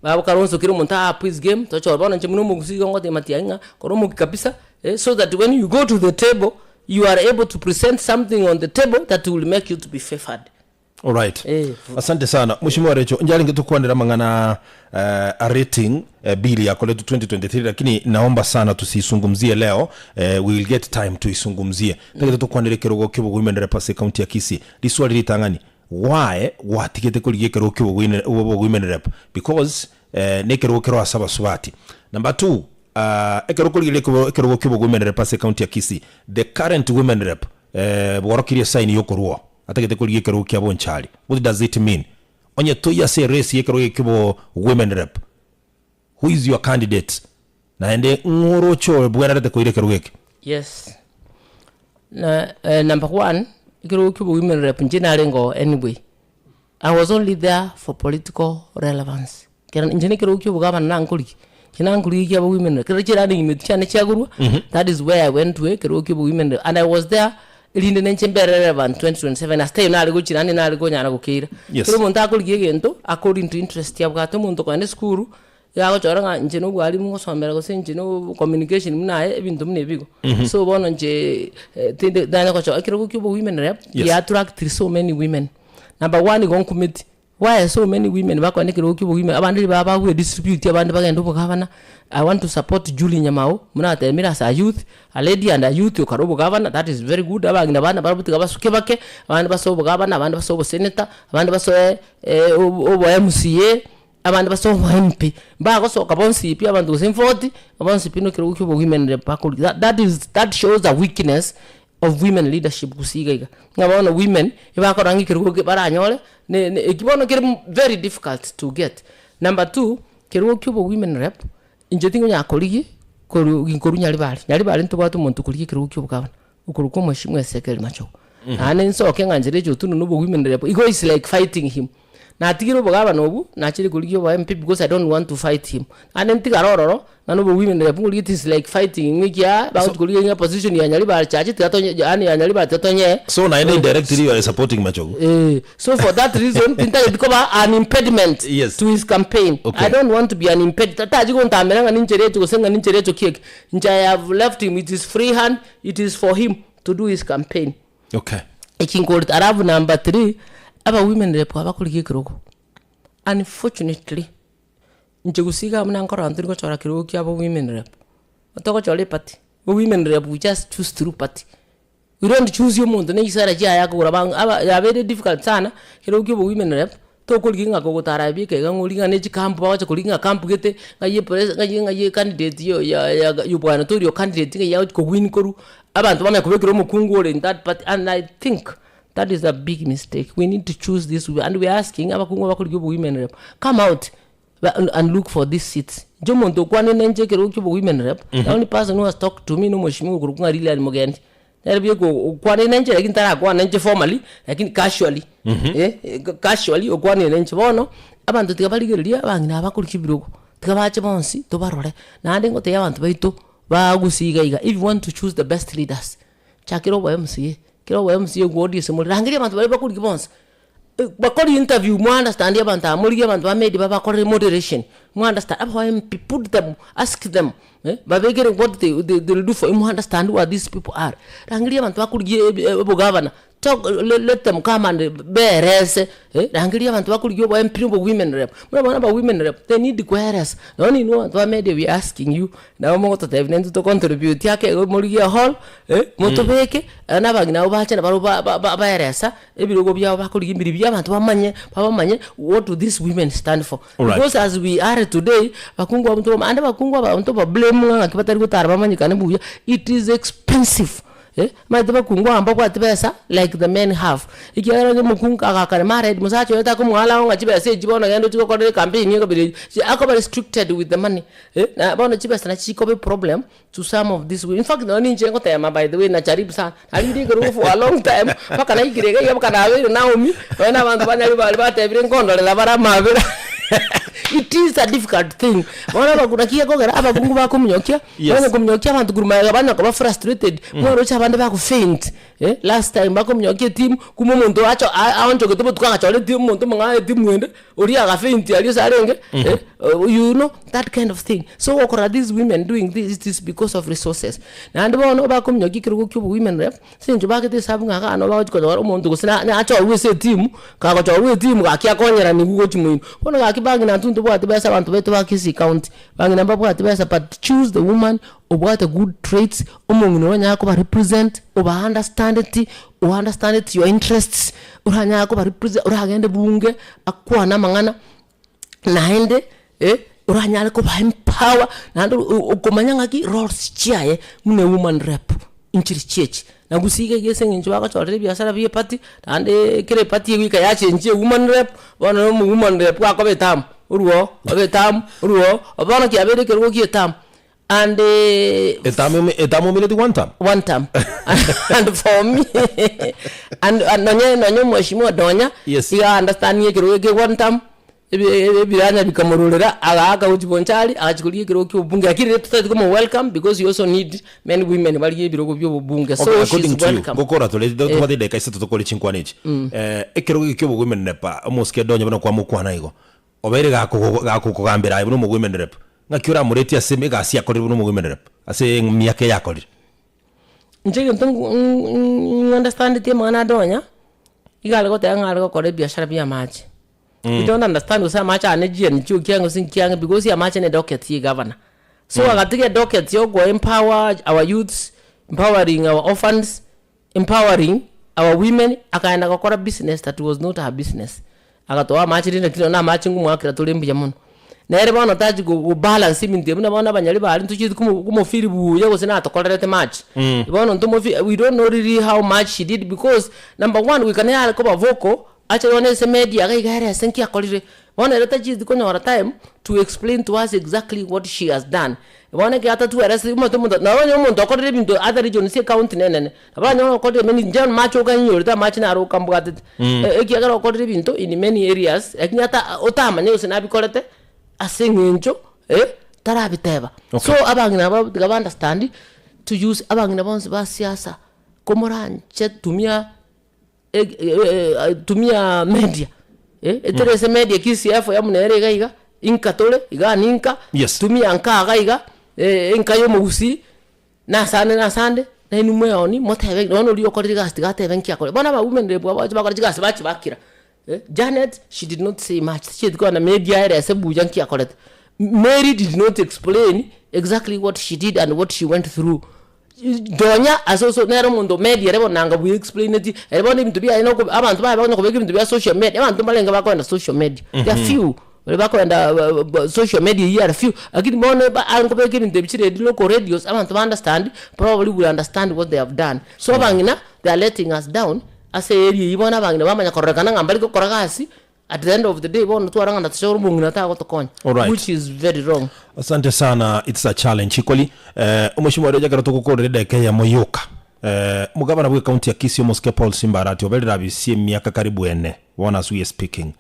babo Kalonzo kera omonto a up his game tochore bono inche buna omogusii igo ngotebia Matiang'i ng'a kora omokia kabisa eh, so that when you go to the table you are able to present something on the table that will make you to be favored. Alright. Eh. Asante sana Mheshimiwa Rachel njarenge tukwanera amang'ana uh, a rating uh, bill yakoretwe 2023 lakini naomba sana tusiisungumzie leo uh, we will get time tuisungumzie tagete tukwanere ekerogo kia women rep ase county ya Kisii riswali ritang'ani why gwatigete korigia ekerogo kia women rep because uh, nekerogo kero ase abasubati number two uh, ekero okorigereria ekero- ekerogo kia women rep ase county ya Kisii the current women rep uh, bworokirie sign yokorwo Atagete korigia ekerogo kia bonchari. What does it mean? Onye toi ase eresi y'ekerogo eke bo women rep, who is your candidate? Naende ng'o oroche obwenerete koira ekerogo eke? Yes. Na, eh, number one, ekerogo kia women rep inche narenge oo anyway. I was only there for political relevance. Kera inche na ekerogo kia obogabana nankorigia, inche nankorigia ekia women rep. Kero chirunning mate chiane chiagorwa, that is where I went to ekerogo kia women rep. And I was there. Erinde nenche mbe relevant 2027 ase taiyo nare gochia naende nare konyara gokeira. Yes. Kera omonto akorigia egento, according to interest abwate. Omonto okogenda esukuru, iga agochora ng'a inche na obwalimu ngosomera gose inche na communication buna aye, ebinto buna ebi igo. So bono inche tindi nanye gochora ekerogo kia obowomen rep, Yes. gia attracted so many women. Number one igo nkumeti, why so many women bakoenda ekerogo kia obowime abande ribaga bagwe distribute abande bagende obogavana, I want to support Julie Nyamao buna atemire as a youth, a lady and a youth okare obogavana that is very good, abang'ina bande nabarabwo tiga basuke bake, abande basoe obogavana, abande basoe obosenator, abande basoe obo MCA, abande basoe obo MP, mbagosoka bonsi pi abanto gose 40, bonsi pi na ekerogo kia obowomen rep bakoria that is that shows a weakness of women leadership gose iga iga, ng'a bono women ebakorora ng'a ekerogo eke baranyore ne ne eki bono kere very difficult to get. Number two, kerogo kia obo women rep, inche tingonyara korigia korwa ginkorwa Nyaribari, Nyaribari ntobwate omonto okorigia ekerogo kia obogavana, okorokwa omweshimiwa Ezekiel Machogu. Naende nsoke ng'a nchera eche Otundo na obo women rep, igo is like fighting him. Natigire obogavana obwo, nachire korigia obo MP because I don't want to fight him. Naende ntigare ororo, ng'a na obowomen rep ngorigia it is like fighting ng'a ekiagera bagochi korigia ng'a position ya Nyaribari church tiga tonye yaani ya Nyaribari tiga tonyee. So naende indirectly you are supporting Machogu. Eh, so for that reason tintageti koba an impediment Yes. to his campaign. Okay. I don't want to be an impediment. Tachi gontamera ng'a ninche recho gose ng'a ninche recho ki eke. Inche I have left him, it is free hand, it is for him to do his campaign. Okay. Eki nkorete alafu number three, aba women rep aba bakorigia ekerogo, unfortunately, inche gose iga buna nkorora tori gochora kerogo kiabo women rep, togochora eparty, women rep we just choose through party, we don't choose omonto na chisara chiaye akogora bang aba yabeire difficult sana, kerogo kia obo women rep, tokorigia ng'a kogotara ebieka iga ng'a orie ng'a ne chikampu bagocha korigia ng'a kampu gete, ng'ai epres ng'ai ng'ai ecandidate yo ya ya ya bwana tori ocandidate ng'ai agochi kowin korwa, abanto bamanye kobekera omokungu ore in that party and I think that is a big mistake, we need to choose this and we are asking abakungu abakorigia obo women rep, come out and look for these seats. Inche omonto okwanire nainche ekerogo kia obo women rep, the only person who has talked to me na omweshimiwa okorokwa ng'a Lilian Mugendi. Nere bieka okwanire nainche lakini tarakwana nainche formally, lakini casually, eh, casually okwanire nainche. Bono, abanto tiga barigereria abang'ina aba bakorigia ebirogo, tiga bache bonsi tobarore. Naende ngotebia abanto baito, ba gusii iga iga, if you want to choose the best leaders, chakera obo MCA, kera obo MCA ward ase more, rangeria abanto baria bakorigia bonsi. Bakore interview mwa understand abanto aba morigie abanto ba media babakorere moderation mwa understand aba MP put them ask them eh babekere what they they will do for you mwa understand who are these people are. Rangeria abanto bakorigia ebi obogavana talk let them come and berese eh rangeria abanto bakorigia obo MP obo women rep. Buna bono aba women rep they need koeresa nonye ninwe abanto ba media we are asking you Nabo mogototebia naintwe to contribute ake igo morigie ehall, eh, motobeke, na abang'ina abwo bache nabarobwo ba- ba- ba- baeresa, ebirogo biabo bakorigia ebiri bia abanto bamanye, babamanye what do these women stand for. Alright. Because as we are today, bakungu abwo ntobama ande abakungu aba ntoba blame ng'a ng'aki batari gotara bamanyekane buya, it is expensive. Eh, omanyete bakungu aba mbabwati besa like the men have, ekiagera onye omokungu kagakare married mosacha oye takomoallow ng'a chibesa echi bono genda ochie gokorera ecampaign ekabere echi, chi akoba restricted with the money eh, na bono chibesa nachi chikoba eproblem to some of these women. In fact nonye ninche ngotema by the way nacharibu sana, narinde ekerogo for a long time mpaka naikire iga iga mpaka nabeire Naomi, nonye na abanto banyari baria batebire nkondorera bare amabera it is a difficult thing. Bono abaku naki gekogera abakungu bakominyokia. Yes. Banya kominyokia abanto korwa magega banya koba frustrated, mwaroche abande bago faint eh, last time bakominyokia etimu, kumbe omonto acho a- aonchogete botuko agachora etimu omonto omong'ao etimu ende, oria aga faint aria ase arenge eh, you know that kind of thing. So okorora these women doing this it is because of resources. Naende bono bakominyokia ekerogo kia obowomen rep, ase eng'encho baagete esabu ng'a igaa nabo bagochi konyora omonto gose na nachorwe ase etimu, kagochorwa etimu gaki akonyeraniwu gochia moino. Bono gaki bang'ina intwe ntobwati besa abanto baito ba Kisii county. Bang'ina mbabwati besa but choose the woman obwate good traits, omong'ina oranyare koba represent, oba understandeti, o understandeti your interests, oranyare koba represent, oragende bunge akwane amang'ana, naende eh, oranyare koba empower, naende okomanya ng'aki roles chiaye buna ewoman rep nchiri chiachi. Na gusii iga iga ase eng'encho bagochorera ebiasara bia eparty, naende kera eparty egoika yachenchia ewoman rep, bono na omowoman rep akoba etamu, orwo oo, obe etamu, orwo oo, bono kiabeire ekerogo kia etamu. And Etamu eme- etamu omineti one term? One term. And for me, and and nonye nonye omweshimiwa Donya, Yes. iga understand ekerogo eke one term. Ebi ebiranya bikamororera, agaaka gochia Bonchari, agachia korigia ekerogo kia obobunge, lakini riria totagete komo welcome because you also need men women barigie ebirogo bia obobunge, so Okay, she according is to you, welcome. ngokora tore Eh. tobwate edageka isato tokore chinkwana echi. Mm. Eh, ekerogo eke kia obowomen rep omosike Donya buna kwamokwana igo, obeire gakogo gakokogambera aye buna omowomen rep, ng'aki oramoretie ase egasi akorire buna omowomen rep ase emiaka eye akorire? Inche egento ng'understandeti amang'ana a Donya, iga are goteba ng'a are gokora ebiashara bia amache. We don't understand gose amache aya ne GNG okiang'e gose nkiang'e because amache ne docket ya egavana. So agatiga edocket ya oko empower our youths, empowering our orphans, empowering our women, akaenda gokora business that was not her business. Agatoa amache rinde lakini nonye na amache ngomwakera tore mbuya mono. Nere bono tachi go gobalance ebinto ebi buna bono abanyari baria ntochieti komo komofeel buya gose natokorerete much. Bono ntomofi we don't know really how much she did because number one goika nere are koba vocal ache bono ase media iga iga ere ase nki akorire. Bono ere tachieti konyora time to explain to us exactly what she has done. Bono ekero atatueresi omanyete omonto nabo onye omonto okorire ebinto other regions ecounty na enene, nabo oranyore okorire many inche amache okanyorete amache naro okambwatete. Ekiagera okorire ebinto in many areas lakini ata otamanye gose nabikorete ase eng'encho tarabiteba. So abang'ina aba tiga ba understand to use abang'ina bonsi ba siasa komoranche tumia tumia media etere ase media Kisii FM nere iga iga, inka tore igaa ninka, tumia nka iga iga, enka ya omogusii, nasande nasande, nainwe mweoni motebe bono oria okorire egasi tiga atebe nki akore. Bono aba women rep aba bache bakore chigasi bachi bakira, Janet she did not say much, tichieti kogenda media aerese buya nki akorete. Mary did not explain exactly what she did and what she went through. Nonya ase oso nere omonto media ere bono nanga bwe explaineti, ere bono ebinto biaye noko abanto baye bakonya kobeka ebinto bia social media, abanto mbarenge bakoenda social media, they are few, baria bakoenda social media eywo are few, lakini bono eba are kobeka ebinto ebi chiredio local radios, abanto ba understand, probably will understand what they have done. So abang'ina, they are letting us down, ase area eywo bono abang'ina bamanya kororekana ng'a mbari gokora gasi, At the end of the day bono twarora ng'a natochore omong'ina tagotokonya Alright. which is very wrong. Asante sana it's a challenge equally eh, omweshimiwa Rioja ekero togokorera edageka eyemo yoka eh, omogabana bwe county ya Kisii omosike Paul Simba Arati oberire abisia emiaka karibu ene bono as we are speaking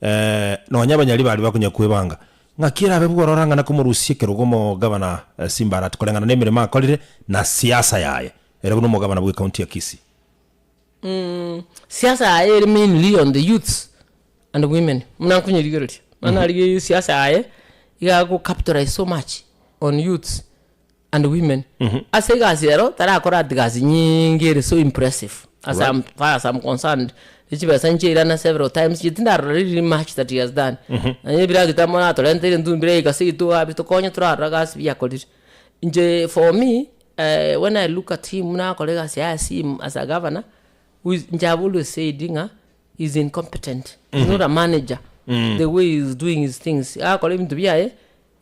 eh, nonya abanyari baria bakonya kwebanga ng'aki erabe bworora ng'a nakomorusia ekerogo omogabana eh, Simba Arati koreng'ana na emeremo akorire na siasa yaye ere buna omogabana bwe county ya Kisii. Siasa yaye ere mainly on the youths and women, buna nkonyerigereria, bono narigereria siasa yaye, iga ago capitalize so much on youths and women. Ase egasi ero, tarakora ati gasi nyiinge ere so impressive as I'm far as I'm concerned, chibesa nchiairana several times, inche tindarora really much that he has done. Nonye ebiragita moratorentere intwe mbire egasi yaito iga bitokonye torarora gasi biakorire. Inche for me. When I look at him buna agokora egasi yaye ase him as a governor, who is inche have always said ng'a he is incompetent, he is not a manager the way he is doing his things, agokora ebinto biaye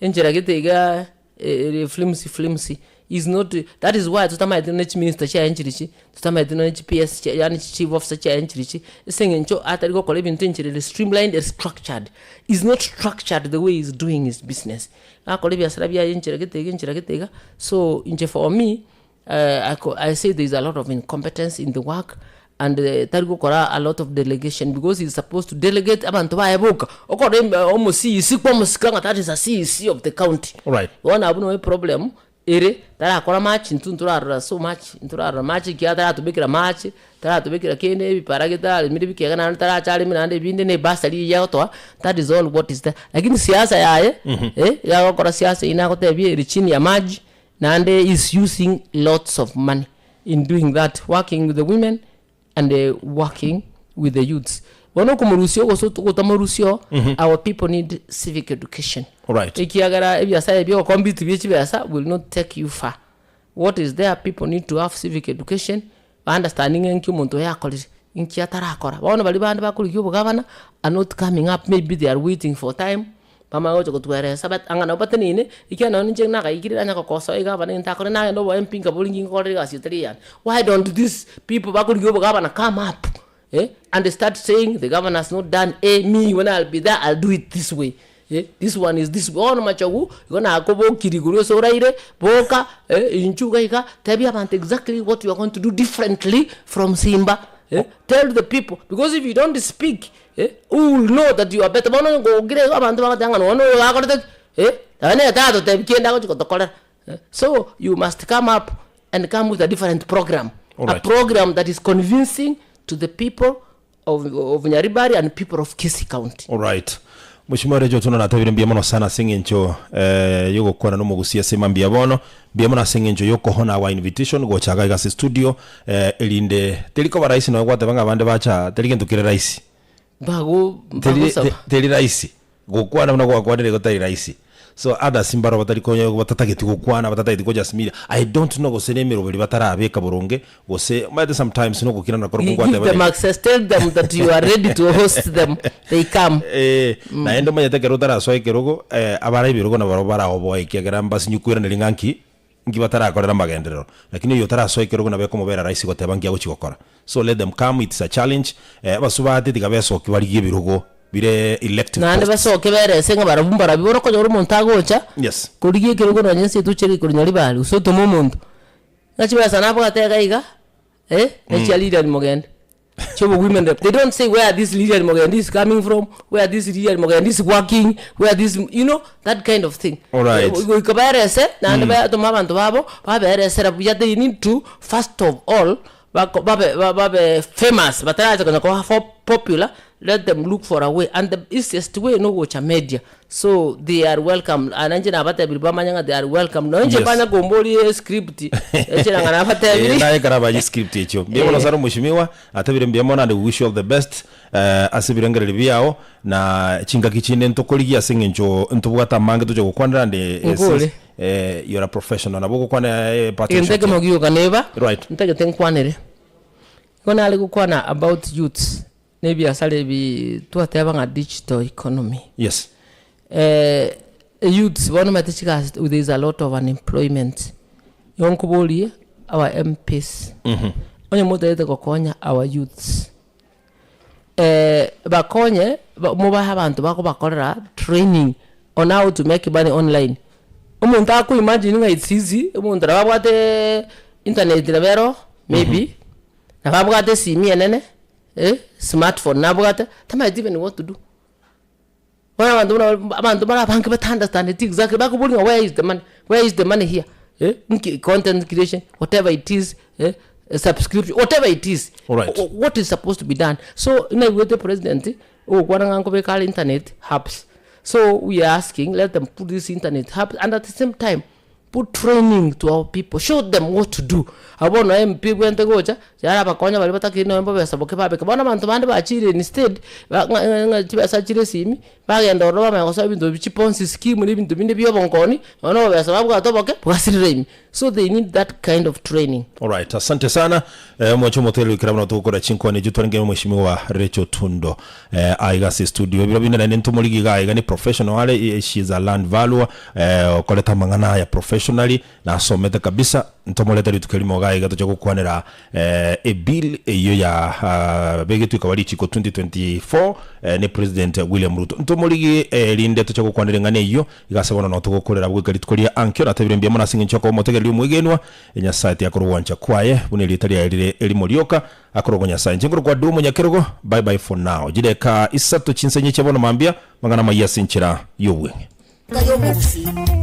enchera gete iga ere flimsy flimsy, he is not, that is why totamaeti nonye chiminister chiaye nchirichi, totamaeti nonye chi PS yaani chi chief officer chiaye nchirichi, ase eng'encho atari gokora ebinto enchera ere streamlined ere structured, he is not structured the way he is doing his business. Gakora ebiasara biaye enchera gete iga enchera gete iga, so inche for me I I say there is a lot of incompetence in the work and tari gokora a lot of delegation because he is supposed to delegate abanto baye boka, okore omo CEC kwamosika ng'a that is a CEC of the county. Alright. Bono abwo noo eproblem ere, tarakora much intwe ntorarora so much, ntorarora much ekiagera taratobekera amache, Taratobekera kende ebipara getaremire bikega naende taracha areme naende ebinde na ebursary eyio agotoa, that is all what is there. Lakini siasa yaye eh, iga agokora siasa eyio nagotebia ere chini ya maji, naende is using lots of money in doing that, working with the women and working with the youths. Bono okomorusia gose ogotamorusia oo, our people need civic education. Alright. Ekiagera ebiasara ebi ogocompete bie chibesa will not take you far. What is there people need to have civic education, ba understanding ng'a inki omonto oyo akorire, inki atarakora. Bono baria bande bakorigia obogabana are not coming up maybe they are waiting for time, bamanye gocha kotweresa but anga nabo bateneine, ekiagera nonye ninche nagaikire nanya gokosoa egavana egento akore nagenda obo MP nkaboria inki nkorera egasi etari eyane. Why don't these people bakorigia obogabana come up eh, and start saying the governor has not done A, me when I'll be there I'll do it this way. Eh, this one is this bono machogu igo nakobokirie igoro ase oraire boka eh, inchuo iga iga tebia abanto exactly what you are going to do differently from simba eh, tell the people because if you don't speak. Eh, who will know that you are better? Bono onye kogokire igo abanto bagoteba ng'a nonya oyo gakorete ki? Eh, nonye nere tatotebi kende agochi gotokorera. Eh, so you must come up and come with a different program. A Alright. program that is convincing to the people of, of Nyaribari and people of Kisii County. Alright. Mheshimiwa Rachel Otundo natabire mbuya mono sana ase eng'encho eh, yogokwana nomogusia ase mambia bono. Mbuya mono ase eng'encho yokohona our invitation gocha iga iga ase studio eh, erinde teri koba rahisi nonya gwateba ng'a abande bacha teri gento kere rahisi. Bago Teri bagosaba. te- teri rahisi. Gokwana buna gwakwanire igo tari rahisi. So others mbaro batari konya batatageti gokwana batatageti gocha ase media. I don't know gose na emeroberi batarabeka boronge gose omanyete sometimes nogokirana korokwo Give ngwateba them access, tell them that you are ready to host them. They come. Eh, naende omanyete ekero otarasoa ekerogo eh, abare ebirogo nabarobwo baraoboe ekiagera mbasinye koiraneria ng'a nki, nki batarakorera amagenderero. Lakini oyio otarasoa ekerogo nabo ekomobera rahisi goteba nki agochi gokora. So let them come, it's a challenge. Eh, abasubati tiga besokie barigie ebirogo bire elective Naende posts. basoke berese ng'a barabwo mbarabi. Bono okonyora omonto agocha, Yes. korigia ekerogo nonye ense etuchere korwa Nyaribari, gose otome omonto, ng'a chibesa nabwate iga iga, eh, ne chia Lilian Mogende, chia obo women rep. They don't say where this Lilian Mogende is coming from, where this Lilian Mogende is working, where this, you know, that kind of thing. Alright. Goika baerese, naende batome abanto babo, baberesera buya, they need to first of all, bako babe babe famous, bataracha konya koba fo popular, let them look for a way, and the easiest way nogocha media, so they are welcome. Aa nainche nabatebirie bamanye ng'a they are welcome, nonye inche Yes. mbanya komboria escript, enchera ng'a Eh, nabatebirie. naye karabaye script echio mbuya mono Eh. sana omweshimiwa atabire mbuya mono and we wish you all the best eh, ase ebirengererio biao na chingaki chinde ntokorigia ase eng'encho ntobwate amange toche gokwanera and eh, Nkore. since, eh, you're a professional nabo ogokwana eh, part Egento ekemo gioka neba, Right. ntagete nkwanere, igo nare gokwana about youths na ebiasara ebi twateba ng'a digital economy. Yes. Eh, youths bono omanyete chigasi there is a lot of unemployment. Igo nkoborie our MPs, onye motagete gokonya our youths, eh, bakonye ba- mobahe abanto bakobakorera training on how to make money online. Omonto ako imagine ng'a it's easy, omonto nabo abwate internet nabo ero maybe, nabo abwate esimi enene, eh, smartphone nabwate, tamanyeti even what to do. Bono abanto buna baria abanto bare abange bata understandeti exactly, bakoboria ng'a where is the money, where is the money here, eh, nki content creation, whatever it is, eh, subscription, whatever it is, Alright. what is supposed to be done. So naigwete president, ogokwana ng'a nkobeka are internet hubs. So we are asking, let them put this internet hubs and at the same time put training to our people, show them what to do. Abwo bono MP bwente gocha, yarabakonya baria batakiri nonya mbobesa boke babeke. Bono abanto bande bachire instead, ba ng'a ng'a ng'a chibesa chire esimi, bagenda ororo bamanya gosoa ebinto ebi chiponzi scheme na ebinto binde bia obonkoni, nonya obobesa babwate oboke, bwasirire ime. So they need that kind of training. Alright, asante sana eh, omwancho omotegereri goikera buna togokora chinkwana echio twarenge mheshimiwa Rachel Tundo eh, aiga ase studio ebiro binde naende ntomorigi iga aiga ni professional are eh, she is a land valuer eh, okorete amang'ana aya professionally nasomete kabisa ntomorete rituko erimo iga aiga toche gokwanera eh, ebill eyio ya ah, begetwe ekaba richiko 2024 eh, ne president William Ruto ntomorigi eh, rinde toche gokwanera eng'ana eyio Iga ase bono notogokorera abwo goika rituko ria ankio, natebire mbuya mono ase engencho y'okoba omotegereri omwegenwa, Nyasae tiyakora ogwancha kwaye, buna erieta riaye rire erimo rioka, akorokwa Nyasae. Inche nkorokwa Adu omonyakerogo, bye bye for now. Chideka isato chinsa inye chia bono mambia, mang'ana amayia ase enchera y'obweng'e. Enka y'omogusii.